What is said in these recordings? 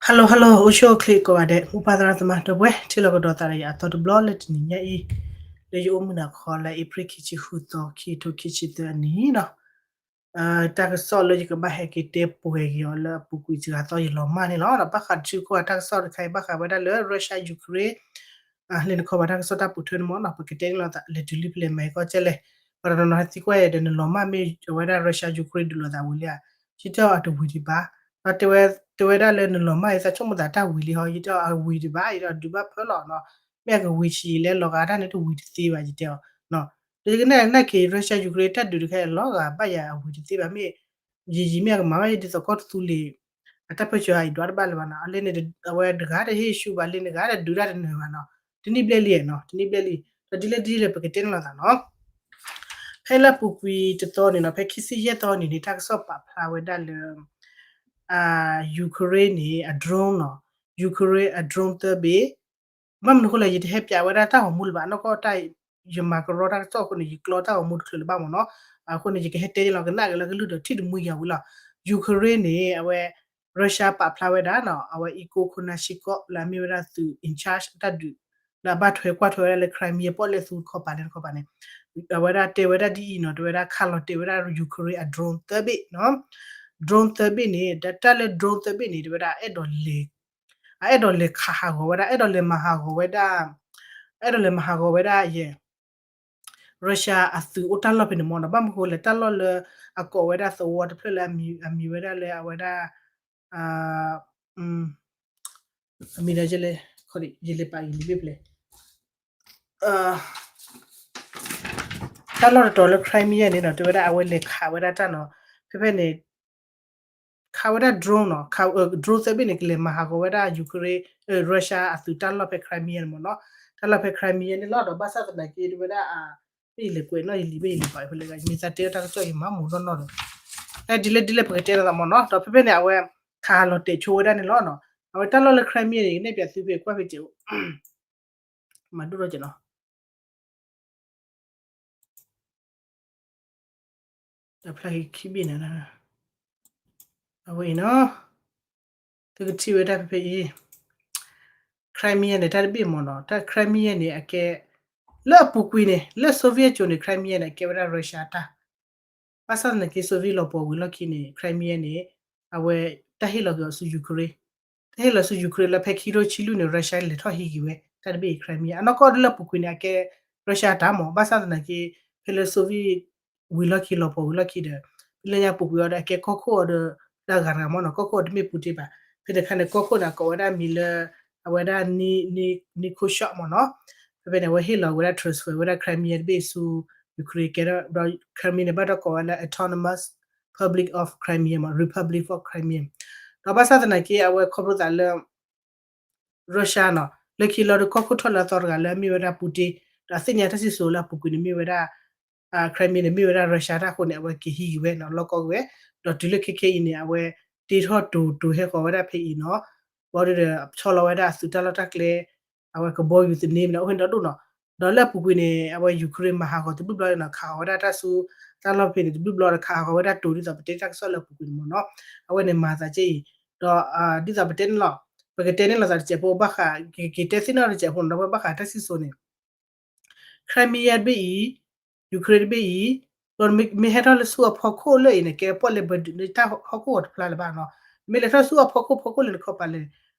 Hello hello အိၣ်ဆူၣ်အိၣ်ချ့ကိးဂၤဒဲး မိၢ်ပၢ်သရၣ်သမါဒီပုၢ်ဝဲၢ် ထံၣ်လိာ်ကဒီးသးဒီးယၤအသီတဘျီလၢတနံၤညါအံၤ လၢယအိၣ်မုာ်နၤခီလၢ April ခံဆံဃုသီ ခံကထိခံဆံသၢအနံၤနီၤ. တၢ်ကစီၣ်လၢယကဘၣ်ဟဲက့ၤတဲပှဲၤက့ၤအီၤလၢအပူၤကွံာ်စှၤသီယလီၤမၢ်န့ၣ်လီၤ. ဒီးဘၣ်ဃးတဆူခိၣ်အတၢ်ကစီၣ်တခါအံၤ ဘၣ်ဃးဝဲဒၣ်လၢ Russia Ukraine လၢနခီပၤတၢ်ကစီၣ်တၢ်ပိာ်ထွဲန့ၣ်မ့ၢ်နီၤ ပကတဲန့ၣ်လီၤသးလဲၤတုၤလံဖဲလဲၣ်မၤကီၢ်ကဲလဲၣ် ပှၤတနီၤနီၤဟဲသံကွၢ်ယၤဒီး နလီၤမၢ်မ့ၢ်အဝဲဒၣ် Russia Ukraine ဒုးလိာ်သးဝံၤလံဧါ, ယတဲအီၤအတဝံၤဒံးဘၣ်. ဒီးတဲဝဲ တဲဝဲဒၣ်လၢနလီၤမၢ်အံၤ သးဆိကမိၣ်သးတၢ်ဝံၤလံဟီ ယတဲအီၤအဝံၤဒံးဘၣ် ယတဲအီၤဒုးဘၣ်ဖၢလီၤနီၤ, မ့ၢ်အကဝံၤဆံးလဲၤလီၤဂာ်တၢ်န့ၣ်တဝံၤတသ့ဘၣ် ယတဲအီၤ. ဒီးယကနၣ်နာ်က့ၤ Russia Ukraine တၢ်ဒုးတခါအံၤလီၤဂာ်ဘၣ်ယၤအဝံၤတသ့ဘၣ် မ့ၢ် ယံာ်ယံာ်မ့ၢ်အကမၤဘၣ်ယဒ်သိးကီၢ်တသူလ့ၤ အတၢ်ပၢဆှၢအံၤဒွးတဘၣ်လၢၤဘၣ်နီၤ, အလၢန့ၣ် အဝဲတဂၤတဟ့ၣ်ဆူၣ်ဘၣ် လၢန့ၣ်တဂၤတဒုးတၢ်တနၢၤဘၣ်နီၤ, တနံၣ်ဘျဲၣ်လံနီၤ တနံၣ်ဘျဲၣ်လံ, ဒီးဒ်လဲၣ်ဒ်လဲၣ်ပကတဲန့ၣ်လီၤသးနီၤ. ဖဲလၢအပူၤကွံာ်တသီန့ၣ်နီၤ ဖဲခံဆံယဲၢ်သီန့ၣ်န့ၣ် တၢ်ကစီၣ်ပာ်ဖျါဝဲဒၣ်လၢ Ukraine န့ၣ် အ drone နီၤ, Ukraine အ drone သၢဘ့ၣ် ဘၣ်မနုၤအဃိလဲၣ် ယတဟဲပၠးဝဲဒၣ်တၢ်ဂီၤမူလၢၤဘၣ် နီၢ်ကီၢ်တၢ် ယမၤကရီတၢ်ကစီၣ်အဃိန့ၣ် ယကျီတၢ်ဂီၤမူတချုးလၢၤဘၣ်မ့ၢ်နီၤ, အဃိန့ၣ် ယကဟဲတဲန့ၣ်လီၤ ကနၣ်က့ၤလၢကလုၢ်ဒီးထံၣ်တမှံယၤဝံၤလီၤ. Ukraine န့ၣ် အဝဲ Russia ပာ်ဖျါဝဲဒၣ်နီၤ အဝဲ Igor Konashenkov လၢအမ့ၢ်ဝဲဒၣ်သုး in charge အတၢ်ဒုး လၢအဘၣ်ထွဲကွၢ်ထွဲဝဲဒၣ်လၢ Crimea ပီၣ်လဲၣ်သူတခီပၤလဲၣ်တခီပၤန့ၣ် အဝဲဒၣ်တဲဝဲဒၣ်ဒ်အံၤနီၤ တဲဝဲဒၣ်ခးလီၤတဲာ်ဝဲဒၣ် Ukraine အ drone သၢဘ့ၣ်နီၤ, drone သၢဘ့ၣ်န့ၣ် တၢ်လၢ drone သၢဘ့ၣ်န့ၣ် တဲဝဲဒၣ်အဲၣ်ဒိးလဲၤ အအဲၣ်ဒိးလဲၤခးဟးဂီၤဝဲဒၣ် အဲၣ်ဒိးလဲၤမၤဟးဂီၤဝဲဒၣ် အဲၣ်ဒိးလဲၤမၤဟးဂီၤဝဲဒၣ်ယဲ Russia အသုးအိၣ်တၢ်လီၢ်ဖဲန့ၣ်မ့ၢ်နီၤ, ဘၣ်မနုၤအဃိလဲၣ် တၢ်လီၢ်လၢအကိးဝဲဒၣ်သဝီတဖျၢၣ်လၢအမံၤဝဲဒၣ်လၢအဝဲဒၣ် အမံၤဒီးယလဲၤ ယလဲၤပာ်အံၤလံဘ့ၣ်ဖျဲၣ် တၢ်လီၢ်တတီၤလၢ Crimea န့ၣ်နီၤ တဲဝဲဒၣ်အဝဲလဲၤခးဝဲဒၣ်တၢ်နီၤ, ဖဲဖဲန့ၣ် ခးဝဲဒၣ် drone နီၤ, drone သၢဘ့ၣ်န့ၣ် ကလဲၤမၤဟးဂီၤဝဲဒၣ် Ukraine Russia အသုးတၢ်လီၢ်ဖဲ Crimea န့ၣ်မ့ၢ်နီၤ, တၢ်လီၢ်ဖဲ Crimea န့ၣ်လီၤ. ဒီးဘၣ်ဆၣ်သနာ်က့ တဲဝဲဒၣ် မ့ၢ်ယလဲၤကွဲးနီၣ်ယလံာ် မ့ၢ်ယလဲၤပာ်ဖဲလဲၣ် မ့ၢ်သးတဲတၢ်ကစီၣ် ယမၤမူနီၢ်နီၢ်ဒီး ဒ်လဲၣ်ဒ်လဲၣ်ပကတဲလီၤသးမ့ၢ်နီၤ, ဒီးဖဲဖဲန့ၣ် အဝဲခးလီၤတဲာ်ဆိဝဲဒၣ်န့ၣ်လီၤ. အဝဲတၢ်လီၢ်လၢ Crimea န့ၣ် ကနဲၣ်ပၠးသုဖဲကွၢ်ဖဲစဲးအိၣ် မၤဒိၣ်ထီၣ်ကနီၤ တဖျါခံဘ့ၣ်န့ၣ် အဝဲအံၤနီၤ, သုကထံၣ်ဝဲဒၣ်ဖဲဖဲအံၤ Crimea န့ၣ် တၢ်တဘ့ၣ်မ့ၢ်နီၤ, တၢ် Crimea န့ၣ် အကဲ လၢအပူၤကွံာ်န့ၣ် လၢ Soviet ကၠိန့ၣ် Crimea န့ၣ် အကဲဝဲဒၣ် Russia တၢ် ဘၣ်ဆၣ်သနာ်က့ Soviet လီၤပှီၢ်ဝံၤလီၢ်ခံန့ၣ် Crimea န့ၣ် အဝဲတၢ်ဟ့ၣ်လီၤက့ၤအီၤဆူ Ukraine, တၢ်ဟ့ၣ်လီၤဆူ Ukraine လၢဖဲခံကထိဆံလွံၢ်န့ၣ် Russia လဲၤထီၣ်ဟံးက့ၤဝဲ တၢ်တဘ့ၣ်အံၤ Crimea အနီၢ်ကီၢ်လၢအပူၤကွံာ်န့ၣ် အကဲ Russia တၢ်မ့ၢ် ဘၣ်ဆၣ်သနာ်က့ ဖဲလၢ Soviet ဝံၤလီၢ်ခံ လီၤပှီၢ်ဝံၤလီၢ်ခံဒီး ဖဲလၢညါပူၤကွံာ်အီၤဒီး အကဲကီၢ်ခိၣ်အီၤဒီး လၢအဂၤတဂၤမ့ၢ်နီၤ, ကီၢ်ခိၣ်အီၤတမ့ၢ်ပူၤတ့ၢ်ဘၣ်, ဖဲန့ၣ်အခါန့ၣ် ကီၢ်ခိၣ်န့ၣ် အကိးဝဲဒၣ်မံၤလၢ အဝဲဒၣ် Nikozhd မ့ၢ်နီၤ, ဖဲဖဲန့ၣ် အဝဲဟ့ၣ်လီၤဝဲဒၣ် transfer ဝဲဒၣ် Crimea တဘ့ၣ်ဆူ Ukraine ကဲဒီး Crimea န့ၣ် ဘၣ်ဒီးကိးဝဲလၢ Autonomous Public of Crimea မ့ၢ် Republic of Crimea, ဒီးဘၣ်ဆၣ်သနာ်က့ အဝဲခီဖျိသးလၢ Russia နီၤ လၢခံလီၤဒီး ကီၢ်ခိၣ်ထီၣ်လၢအသီတဂၤလၢအမ့ၢ်ဝဲဒၣ်ပူၤတ့ၢ်, ဒီးအသ့ၣ်ညါတၢ်စံၣ်စိၤလၢအပူၤကွံာ်န့ၣ်မ့ၢ်ဝဲဒၣ် Crimea န့ၣ် မ့ၢ်ဝဲဒၣ် Russia တၢ်အဃိန့ၣ် အဝဲက့ၤဟံးက့ၤဝဲနီၤ လီၢ်ကီၢ်က့ၤဝဲ, ဒီးတုၤလၢခဲခဲအံၤန့ၣ် အဝဲတ့ထီၣ်တိၤတိၤဟဲဃီၤဝဲဒၣ်ဖဲအံၤနီၤ, ဘၣ်ဒီးဆီလီၤဝဲဒၣ်အသုးတၢ်လီၢ်တၢ်ကျဲ အဝဲကဘီယူၤသန့မ့ၢ်နီၤ အိၣ်ဖဲန့ၣ်ဒီဒိၣ်နီၤ, ဒီးလၢအပူၤကွံာ်န့ၣ် အဝဲ Ukraine မၤဟးဂီၤတဘျုးဘျီနီၤ ခးဃီၤဝဲဒၣ်တၢ်ဆူ တၢ်လီၢ်ဖဲန့ၣ်တဘျုးဘျီဒီးခးဃီၤဝဲဒၣ်တိၤဒ်သိးပတဲတၢ်ကစီၣ်လၢအပူၤကွံာ်န့ၣ်မ့ၢ်နီၤ, အဝဲန့ၣ်မၤသးကဲအံၤ, ဒီးဒ်သိးပတဲန့ၣ်လီၤ, ပကတဲန့ၣ်လီၤသးတစဲးဖိဘၣ်ဃး ကက့ၤတဲသ့ၣ်နီၣ်တစဲးဖိနီၤ ဒီးပဘၣ်ဃးတၢ်စံၣ်စိၤန့ၣ် Crimea တဘ့ၣ်အံၤ, Ukraine တဘ့ၣ်အံၤ, ဒီးမ့ၢ်ဟဲထီၣ်လၢဆူအဖီခိၣ်လၢအံၤန့ၣ် ကဲပီၣ်လဲၣ်ဘၢဒုးန့ၣ် တၢ်ဟီၣ်ခိၣ်အီၤတဖျါလၢၤဘၣ်နီၤ, မ့ၢ်လဲၤထီၣ်ဆူအဖီခိၣ်ဖီခိၣ်လၢနခီပၤလဲၣ်,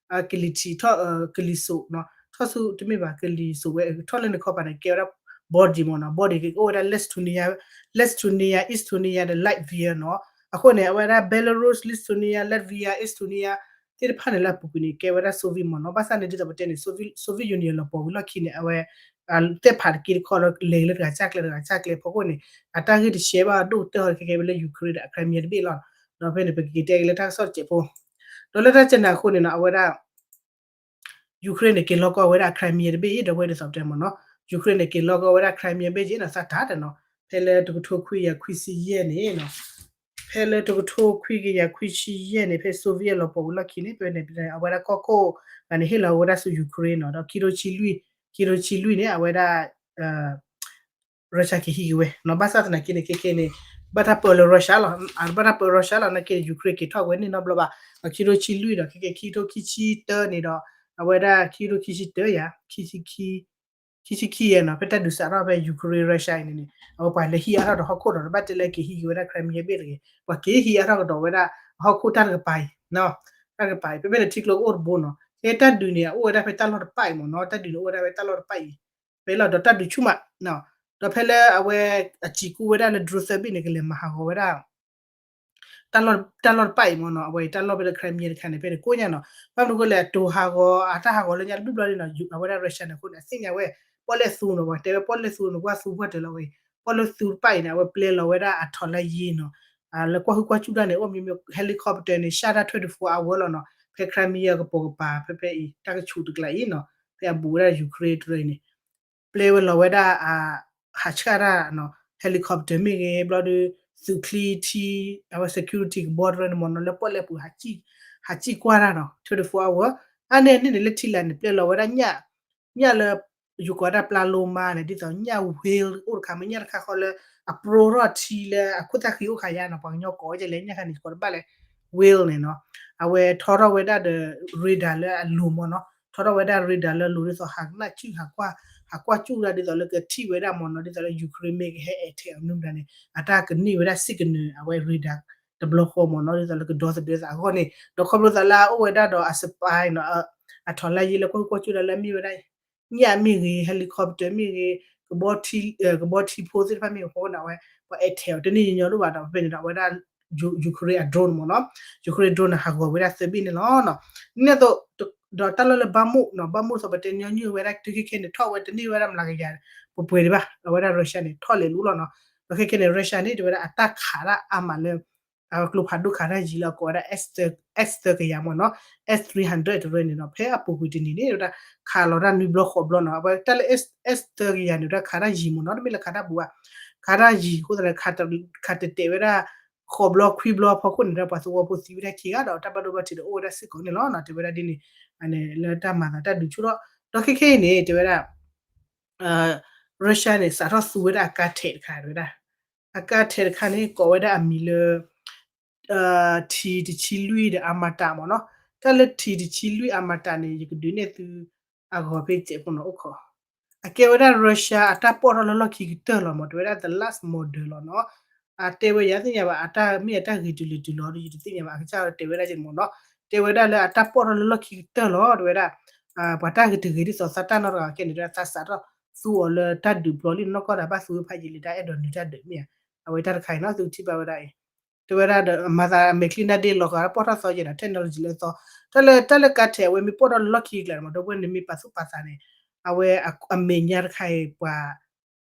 ကလံၤထံးထီၣ် ကလံၤစိးနီၤ ထီၣ်ဆူတမ့ၢ်ဘၣ် ကလံၤစိးဝဲ ထီၣ်လၢနခီပၤန့ၣ် ကဲဝဲဒၣ် body မ့ၢ်နီၤ, body ကအိၣ်ဝဲဒၣ် Lithuania, Lithuania, Estonia ဒီး Latvia နီၤ, အဃိန့ၣ် အဝဲဒၣ် Belarus, Lithuania, Latvia, Estonia သ့ၣ်တဖၣ်န့ၣ်လၢအပူၤကွံာ်န့ၣ် ကဲဝဲဒၣ် Soviet မ့ၢ်နီၤ, ဘၣ်ဆၣ်န့ၣ်ဒ်သိးပတဲန့ၣ် Soviet, Soviet Union လီၤပှီၢ်ဝံၤလီၢ်ခံန့ၣ် အဝဲ သ့ၣ်ဖးတက့ၢ်တခီဒီးလဲၤလၢတဂၤကၢ်ကျဲတဂၤကၢ်ကျဲဖီခိၣ်န့ၣ် အတၢ်ဂ့ၢ်တဆှဲဘၣ်ဒိၣ်ကတၢၢ်ဟီခဲကဲဝဲလၢ Ukraine ဒီး Crimea တဘ့ၣ်လီၤ, ဒီးဖဲန့ၣ် ပကက့ၤတဲက့ၤလၢတၢ်ကစီၣ်တစဲးဖိ, ဒီးလၢတၢ်ကနၣ်အဃိန့ၣ်နီၤ အဝဲဒၣ် Ukraine န့ၣ် က့ၤလီၤကီဝဲဒၣ် Crimea တဘ့ၣ်အံၤ ဒီးဝဲဒ်သိးပတဲမ့ၢ်နီၤ, Ukraine န့ၣ် က့ၤလီၤကီဝဲဒၣ် Crimea ဘ့ၣ်က့ၤနီၤ သးတၢ်တနီၤ, ဖဲလၢတကထိခွံကယၤခွံဆံယဲၢ်န့ၣ်နီၤ ဖဲလၢတကထိခွံကယၤခွံဆံယဲၢ်န့ၣ် ဖဲ Soviet လီၤပှီၢ်ဝံၤလီၢ်ခံန့ၣ် ဖဲန့ၣ် အဝဲဒၣ်ကီၢ်ခိၣ်ဂၤန့ၣ် ဟ့ၣ်လီၤဝဲဒၣ်ဆူ Ukraine နီၤ, ဒီးခံကထိဆံလွံၢ်, ခံကထိဆံလွံၢ်န့ၣ် အဝဲဒၣ် Russia က့ၤဟံးက့ၤဝဲနီၤ, ဘၣ်ဆၣ်သနာ်က့န့ၣ် ခဲခဲန့ၣ် ဘၣ်တၢ်ပၢလၢ Russia လီၤ, ဘၣ်တၢ်ပၢ Russia လီၤ, နာ်က့ Ukraine က့ၤထီၣ်ဝဲန့ၣ်နီတဘျီဘၣ်, ဒီးခံကထိဆံလွံၢ်ဒီး ခဲကဲခံကထိခံဆံတၢန့ၣ်ဒီး အဝဲဒၣ်ခံကထိခံဆံတၢယၤ ခံဆံခံယဲၢ်နီၤ, ဖဲတၢ်ဒုးစးထီၣ်ဖဲ Ukraine Russia အံၤန့ၣ်န့ၣ် အဝဲပှၤလဲၤဟံးအါထီၣ်ဒီးဟီၣ်ခိၣ်ဒီး တဘၣ်တဲလၢက့ၤဟံးက့ၤဝဲဒၣ် Crimea ဘ့ၣ်တဂ့ၤ, ပှၤက့ၤဟံးအါထီၣ်ကဒီးဝဲဒၣ် ဟီၣ်ခိၣ်တၢ်တကပၤအံၤ, တၢ်တကပၤအံၤ ဖဲဖဲန့ၣ်ထံကျိကအိၣ်တဘိနီၤ, ဖဲတၢ်ဒုးန့ၣ် အအိၣ်ဝဲဒၣ်ဖဲတၢ်လီၢ်တပၣ်အံၤမ့ၢ်နီၤ, တၢ်ဒုးန့ၣ်အိၣ်ဝဲဒၣ်ဖဲတၢ်လီၢ်တပၣ်အံၤ, ဖဲလီၤဒီးတၢ်ဒုးဆူၣ်မး, ဒီးဖဲလၢအဝဲအစံးကူဝဲဒၣ်လၢ drone သၢဘ့ၣ်န့ၣ် ကလဲၤမၤဟးဂီၤဝဲဒၣ် တၢ်လီၢ်တပၣ်အံၤမ့ၢ်နီၤ, အဝဲအံၤတၢ်လီၢ်ဖဲလၢ Crimea တခါန့ၣ် ဖဲန့ၣ်ကိးညါနီၤ, ဘၣ်မနုၤအဃိလဲၣ် အတိၤဟးဂီၤ အတၢ်ဟးဂီၤလၢညါတဘျီဘျီန့ၣ်နီၤ, အဝဲဒၣ် Russia န့ၣ်အဃိန့ၣ် အသ့ၣ်ညါဝဲ ပီၣ်လဲၣ်သူနီၤ, ပှၤတဲဝဲပီၣ်လဲၣ်သူန့ၣ် ကွၢ်သူပှၢ်တၢၢ်လီၤဝဲ, ပီၣ်လဲၣ်သူတပၣ်အံၤန့ၣ် အဝဲပျဲလီၤဝဲဒၣ်အထောက်လှမ်းရေးနီၤ, လၢကွၢ်ဟုၣ်ကွၢ်စူၣ်တၢ်န့ၣ် အိၣ်မ့မ့ၢ် helicopter န့ၣ် စၢ်တၢ် twenty-four hour လီၤနီၤ, ဖဲ Crimea ကပိာ်ကပၤ ဖဲဖဲအံၤ တၢ်ကဆူးတကျါအံၤနီၤ, ဖဲအဘူးဝဲဒၣ် Ukraine တရၢအံၤန့ၣ် ပျဲဝဲလီၤဝဲဒၣ် ဟးဆှၣ်တၢ် helicopter မ့ၢ်ဂ့ၤ, ဘျီဒီး သုးချံထံ အဝဲ security ကဘီတရၢန့ၣ်မ့ၢ်နီၤ, လၢပီၣ်လဲၣ်ပူၤ ဟးစံၣ်ကွၢ်တၢ်နီၤ, twenty-four hour, အါန့ၢ်အန့ၣ်န့ၣ် လၢထံလာ်န့ၣ် ပျဲလီၤဝဲဒၣ် ညၣ်လၢ ယကိးဒၣ်ပျၢ်လိမါန့ၣ် ဒ်သိးညၣ် whale အိၣ်တခါ မ့ၢ်ညၣ်တခါဃီလၢ အပြိထီၣ်ထံလၢအခိၣ်သၣ်ဃံအိၣ်ခါယါနီၤ, ပှၤကညီကိးဝဲဒ်လဲၣ် ညၣ်ခါန့ၣ် ကိးတဘၣ်လၢ whale န့ၣ်နီၤ, အဝဲထီထီၣ်ဝဲဒၣ်ဒီး radar လၢအလိၤမ့ၢ်နီၤ, ထီထီၣ်ဝဲဒၣ် radar လၢအလိၤ ဒ်သိးဟးကနၣ်စုၣ် ဟးကွၢ် ဟးကွၢ်စူၣ်ဒၣ် ဒ်သိးလၢကထံၣ်ဝဲဒၣ်မ့ၢ်နီၤ, ဒ်သိးလၢ Ukraine မ့ၢ်ကဟဲ attack အီၤမနုၤမတၤန့ၣ် အတၢ်ကန့ၢ်ဝဲဒၣ် signal အဝဲ radar တဘျီဃီမ့ၢ်နီၤ, ဒ်သိးလၢကဒီသဒၢသးအဂီၢ်န့ၣ်, ဒီးခီဖျိသးလၢအအိၣ်ဝဲဒၣ်ဒီးအ spy နီၤ, အထောက်လှမ်းရေး လၢကွၢ်ဟုၣ်ကွၢ်စူၣ်ဒၣ်လၢအမ့ၢ်ဝဲဒၣ် ညၣ်မ့ၢ်ဂ့ၤ, helicopter မ့ၢ်ဂ့ၤ, ကဘီထံဖိသ့ၣ်တဖၣ်မ့ၢ်ဂ့ၤအဃိန့ၣ် အဝဲ ပှၤ attack အီၤတန့ၢ်ညီညီဒိၣ်ဘၣ်ဒီး ဖဲန့ၣ်ဒီးအဝဲဒၣ် Ukraine အ drone မ့ၢ်နီၤ, Ukraine drone န့ၣ် ဟးဂီၤဝဲဒၣ်သၢဘ့ၣ်န့ၣ်လီၤ. န့ၣ်အသိး ဒီးတၢ်လီၢ်လၢ Bakhmut နီၤ, Bakhmut သိးပတဲညီနုၢ်ဝဲဒၣ် တုၤခဲခဲန့ၣ် ထီၣ်ဝဲတန့ၢ်ဝဲဒၣ်မျးကယၤ ပှဲၤပှဲၤဒံးဘၣ်, အဝဲဒၣ် Russia န့ၣ် ထီၣ်လဲၤလူလီၤနီၤ, ဒီးခဲခဲန့ၣ် Russia န့ၣ် တဲဝဲဒၣ်အတၢ်ခးတၢ်အါမးလၢ အကျိဖးဒိၣ်ခးတၢ်ယံၤလၢအကိးဝဲဒၣ် S သၢကယၤမ့ၢ်နီၤ, S three hundred တရၢန့ၣ်နီၤ, ဖဲအပူၤကွံာ်တနံၤန့ၣ် တဝဲဒၣ်ခးလီၤတၢ်နွံဘျီဃိးဘျီနီၤ, အဝဲတၢ်လၢ S သၢကယၤန့ၣ် တဝဲဒၣ်ခးတၢ်ယံၤမ့ၢ်နီၤ, တမ့ၢ်လၢခးတၢ်ဘူးဘၣ်, ခးတၢ်ယံၤအဃိသတးန့ၣ် ခးတတဲာ်ဝဲဒၣ် ဃိးဘျီခွံဘျီအဖီခိၣ်န့ၣ် တၢ်ပှၤသဝီဖိသံဝဲဒၣ်ခံဂၤဒီး တၢ်ဘၣ်ဒိဘၣ်ထံးဒီးအိၣ်ဝဲဒၣ်စ့ၢ်ကီးန့ၣ်လီၤနီၤ, တဲဝဲဒၣ်ဒ်န့ၣ်, လၢတၢ်မၤသးတၢ်ဒုးဆူၣ်ထီၣ်, ဒီးခဲခဲအံၤန့ၣ် တဲဝဲဒၣ် Russia န့ၣ် စးထီၣ်သူဝဲဒၣ်အကါထဲးတခါ တဲဝဲဒၣ်, အကါထဲးတခါန့ၣ် ကိးဝဲဒၣ်အမံၤလၢ ထံတဆံလွံၢ်ဒီး Armata မ့ၢ်နီၤ, တၢ်လၢထံတဆံလွံၢ် Armata န့ၣ် ယကဒုးနဲၣ်သု အဂီၤဖဲစဲးဖိနီၤအိၣ်ခိး, အကဲဝဲဒၣ် Russia အတၢ်ပီၣ်ထီၣ်လၢလီၢ်ခံကတၢၢ်လီၤမ့ၢ် တဲဝဲဒၣ် the last model လီၤနီၤ, အတဲဝဲယၤသ့ၣ်ညါဘၣ် အတၢ်မ့ၢ်အတၢ်ဂ့ၤတုၤလၢတုၤလီၤဒီး ယတသ့ၣ်ညါဘၣ် အကစၢ်တဲဝဲဒၣ်က့ၤမ့ၢ်နီၤ, တဲဝဲဒၣ်လၢအတၢ်ပီၣ်ထီၣ်လၢလီၢ်ခံကတၢၢ်လီၤ တဲဝဲဒၣ်, ပှၤတၢ်ဂ့ၤတဂ့ၤဒ်သိးသးတၢ်နီတဂၤကဲန့ၣ် တဲဝဲဒၣ်သးစးထီၣ်သူအီၤလၢတၢ်ဒုးပျီလံနီၢ်ကီၢ်ဒီး ဘၣ်သူဝဲဖးယံာ်လံ တၢ်အဲၣ်ဒိးနုၤတၢ်ဒုးမ့ၢ်ဧါ, အဝဲတၢ်တခါအံၤနီၤ သုကထံၣ်ဘၣ်ဝဲဒၣ်အံၤ, တဲဝဲဒၣ်ဒီး မၤသးအမဲာ်ချံနါဒ့လီၤဂာ် ပီၣ်ထီၣ်သီယဲဒီး technology လၢအသီ, တၢ်လၢ တၢ်လၢကါထဲးအဝဲမ့ၢ်ပီၣ်ထီၣ်လၢလီၢ်ခံကကျါန့ၣ်မ့ၢ် ဒီပုၢ်ဝဲၢ်န့ၣ်မ့ၢ်ပာ်သူၣ်ပာ်သးန့ၣ်, အဝဲအမဲာ်ညါတခါအံၤပှၤ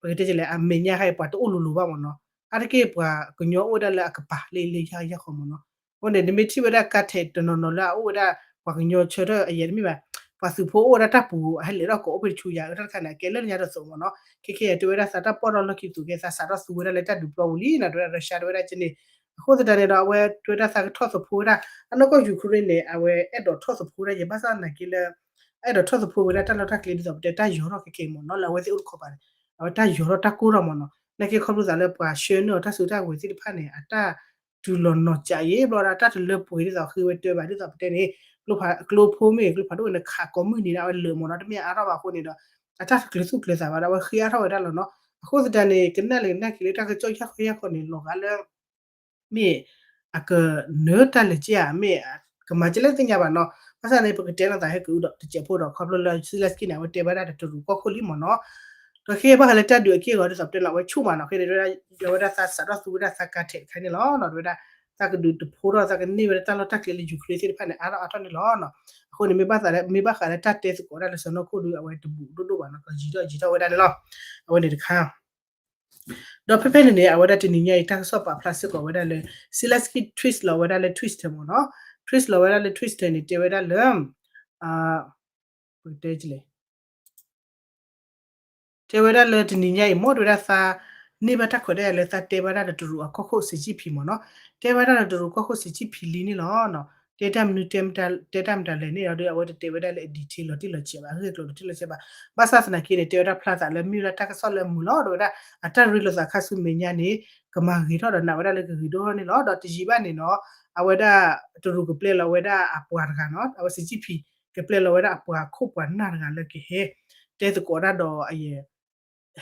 ပကတဲလဲၣ် အမဲာ်ညါတခါအံၤပှၤတအိၣ်လိၤလိၤဘၣ်မ့ၢ်နီၤ, အါတက့ၢ်ပှၤကညီအိၣ်ဝဲဒၣ်လၢအကပၤလၢလၢယၢ်ယၢ်ဃီမ့ၢ်နီၤ, အဃိန့ၣ် နမ့ၢ်ထံၣ်ဝဲဒၣ်ကါထဲးတနီၤနီၤလၢအအိၣ်ဝဲဒၣ် ပှၤကညီဆၢထၢၣ်အယဲၢ်တမ့ၢ်ဘၣ်, ပှၤသုးဖိအိၣ်ဝဲဒၣ်တၢ်ပူၤ အဟဲလဲၤထီၣ်ကိးအိၣ်ဖဲတဆူယၤ အတၢ်တခါန့ၣ် အကဲလၢညါတသိးမ့ၢ်နီၤ, ခဲခဲအံၤတဲဝဲဒၣ်သးတၢ်ပီၣ်ထီၣ်လီၢ်ခံကတၢၢ် သးစးထီၣ်သူဝဲဒၣ်လၢတၢ်ဒုးပျီပူၤလံနီၤ, တဲဝဲဒၣ် Russia တဲဝဲဒၣ်ကန့ၣ်, အဃိသတးန့ၣ်ဒီး အဝဲတဲဝဲဒၣ်သးကထီၣ်သဖှိဝဲဒၣ်, အနီၢ်ကီၢ် Ukraine န့ၣ် အဝဲအဲၣ်ဒိးထီၣ်သဖှိဝဲဒၣ်ယဲၢ် ဘၣ်ဆၣ်သနာ်က့လၢ အဲၣ်ဒိးထီၣ်သဖှိဝဲဒၣ်တၢ်လီၢ်တၢ်ကျဲဒ်သိးပတဲ တၢ်ယီၤထီၣ်ခဲခဲအံၤမ့ၢ်နီၤ လၢအဝဲသ့ၣ်အိၣ်တခီပၤန့ၣ်, အဝဲတၢ်ယီၤထီၣ်တၢ်ကိၢ်ထီၣ်မ့ၢ်နီၤ, နာ်က့ခီဖျိသးလၢပှၤဆှၢနုာ်အီၤတၢ်စုတၢ်ဝဲၤသ့ၣ်တဖၣ်န့ၣ် အတၢ်တူၢ်လိာ်နီၢ်ကးယဲၢ်ဘျီဒီး တၢ်တလၢပှဲၤဒ်သိးအဃိဝဲတဲဘၣ်ဒ်သိးပတဲန့ၣ်, ကျိဖးဒိၣ်န့ၣ် ခးကိးမုၢ်နံၤန့ၣ် အဝဲလၢာ်မ့ၢ်နီၤ တမ့ၢ်အါထီၣ်ဘၣ်အဃိန့ၣ်ဒီး အတၢ်တကျၢၤသူၣ်ကျၢၤသးဘၣ်ဒီး အဝဲဃ့အါထီၣ်ဝဲဒၣ်လီၤနီၤ, အဃိသတးန့ၣ် ကနၣ်လၢကနၣ်က့ၤလၢတၢ်ကစီၣ်ယၢ်ဃီယၢ်ဃီန့ၣ် လီၤဂာ်လၢ မ့ၢ်အကနၢၤတၢ်လဲၤက့ၤဧါ မ့ၢ်ကမၤကလဲၣ်သ့ၣ်ညါဘၣ်နီၤ, ဘၣ်ဆၣ်န့ၣ် ပကတဲလိာ်သးဟဲက့ၤဒီးတစဲးဖိဒီး ခီဖျိလၢ Zelenskyy န့ၣ် အဝဲတဲဘၣ်ဒၣ်တရူးကီၢ်ခိၣ်လံမ့ၢ်နီၤ, ဒီးခဲအံၤဘၣ်ဃးလၢတၢ်ဒုးအက့ၢ်အဂီၤဒ်သိးပတဲလီၤ အဝဲဆူၣ်မးနီၤ, ခဲအံၤဝဲဒၣ်သးစးထီၣ်သူဝဲဒၣ်သးကါထဲးတခါန့ၣ်လီၤ, ဒီးဝဲဒၣ် သးကဒုးတဖိထီၣ် သးကန့ၢ်ဝဲဒၣ်တၢ်လီၢ်တၢ်ကျဲလၢ Ukraine သ့ၣ်တဖၣ်န့ၣ် အါထီၣ်အါထီၣ်န့ၣ်လီၤ. အဃိန့ၣ် မ့ၢ်ဘၣ်ဃးလၢတၢ်တဲသကိးဒၣ်လၢစီၤနီၢ်ခိၣ်ဒီး အဝဲတဘူးဒိၣ်ဒိၣ်ဘၣ်နီၤ, ကယံာ်ထီၣ်ယံာ်ထီၣ်ဝဲဒၣ်န့ၣ်လီၤ. အဝဲန့ၣ်တခါ ဒီးဖဲဖဲန့ၣ်န့ၣ် အဝဲဒၣ်တနံၤညါအံၤ တၢ်ကစီၣ်ပာ်ဖျါစ့ၢ်ကီးဝဲဒၣ်လၢ Zelenskyy tweet လီၤဝဲဒၣ်လၢ Twitter မ့ၢ်နီၤ, tweet လီၤဝဲဒၣ်လၢ Twitter န့ၣ် တဲဝဲဒၣ်လၢ ပကတဲလဲၣ် တဲဝဲဒၣ်လၢတနံၤညါအံၤ မ့ၢ်တဲဝဲဒၣ်သးန့ၢ်ဘၣ်တၢ်ခွဲးတၢ်ယာ်လၢသးတဲဘၣ်တၢ်ဒီးတရူးအကီၢ်ခိၣ် Xi Jinping မ့ၢ်နီၤ, တဲဘၣ်တၢ်ဒီးတရူးကီၢ်ခိၣ် Xi Jinping လံန့ၣ်လီၤ. တဲတၢ်မနုၤ တဲတၢ်မတၤလဲၣ်န့ၣ်ဒီး အဝဲတတဲဝဲဒၣ်လၢအ detail လီၤတံၢ်လီၤဆဲးဘၣ်, အဂ့ၢ်အကျိၤလီၤတံၢ်လီၤဆဲးဘၣ်. ဘၣ်ဆၣ်သနာ်က့န့ၣ် တဲဝဲဒၣ်ဖျါသးလၢမ့ၢ်ဝဲဒၣ်တၢ်ကစီၣ်လၢအမုာ်လီၤ, ဒီးဝဲဒၣ် အတၢ်ရ့လိာ်သးခါဆူမဲာ်ညါန့ၣ် ကမၤဂ့ၤထီၣ်ဒီးနာ်ဝဲဒၣ်လၢကဂ့ၤဒိၣ်ထီၣ်န့ၣ်လီၤ. ဒီးတယံာ်ဘၣ်န့ၣ်နီၤ အဝဲဒၣ် တရူးကပျဲလီၤဝဲဒၣ်အပှၤတဂၤနီၤ, အဝဲ Xi Jinping ကပျဲလီၤဝဲဒၣ်အပှၤခိၣ်ပှၤနၢ်တဂၤလၢကဟဲ တဲသကိးတၢ်ဒီးအယဲၢ်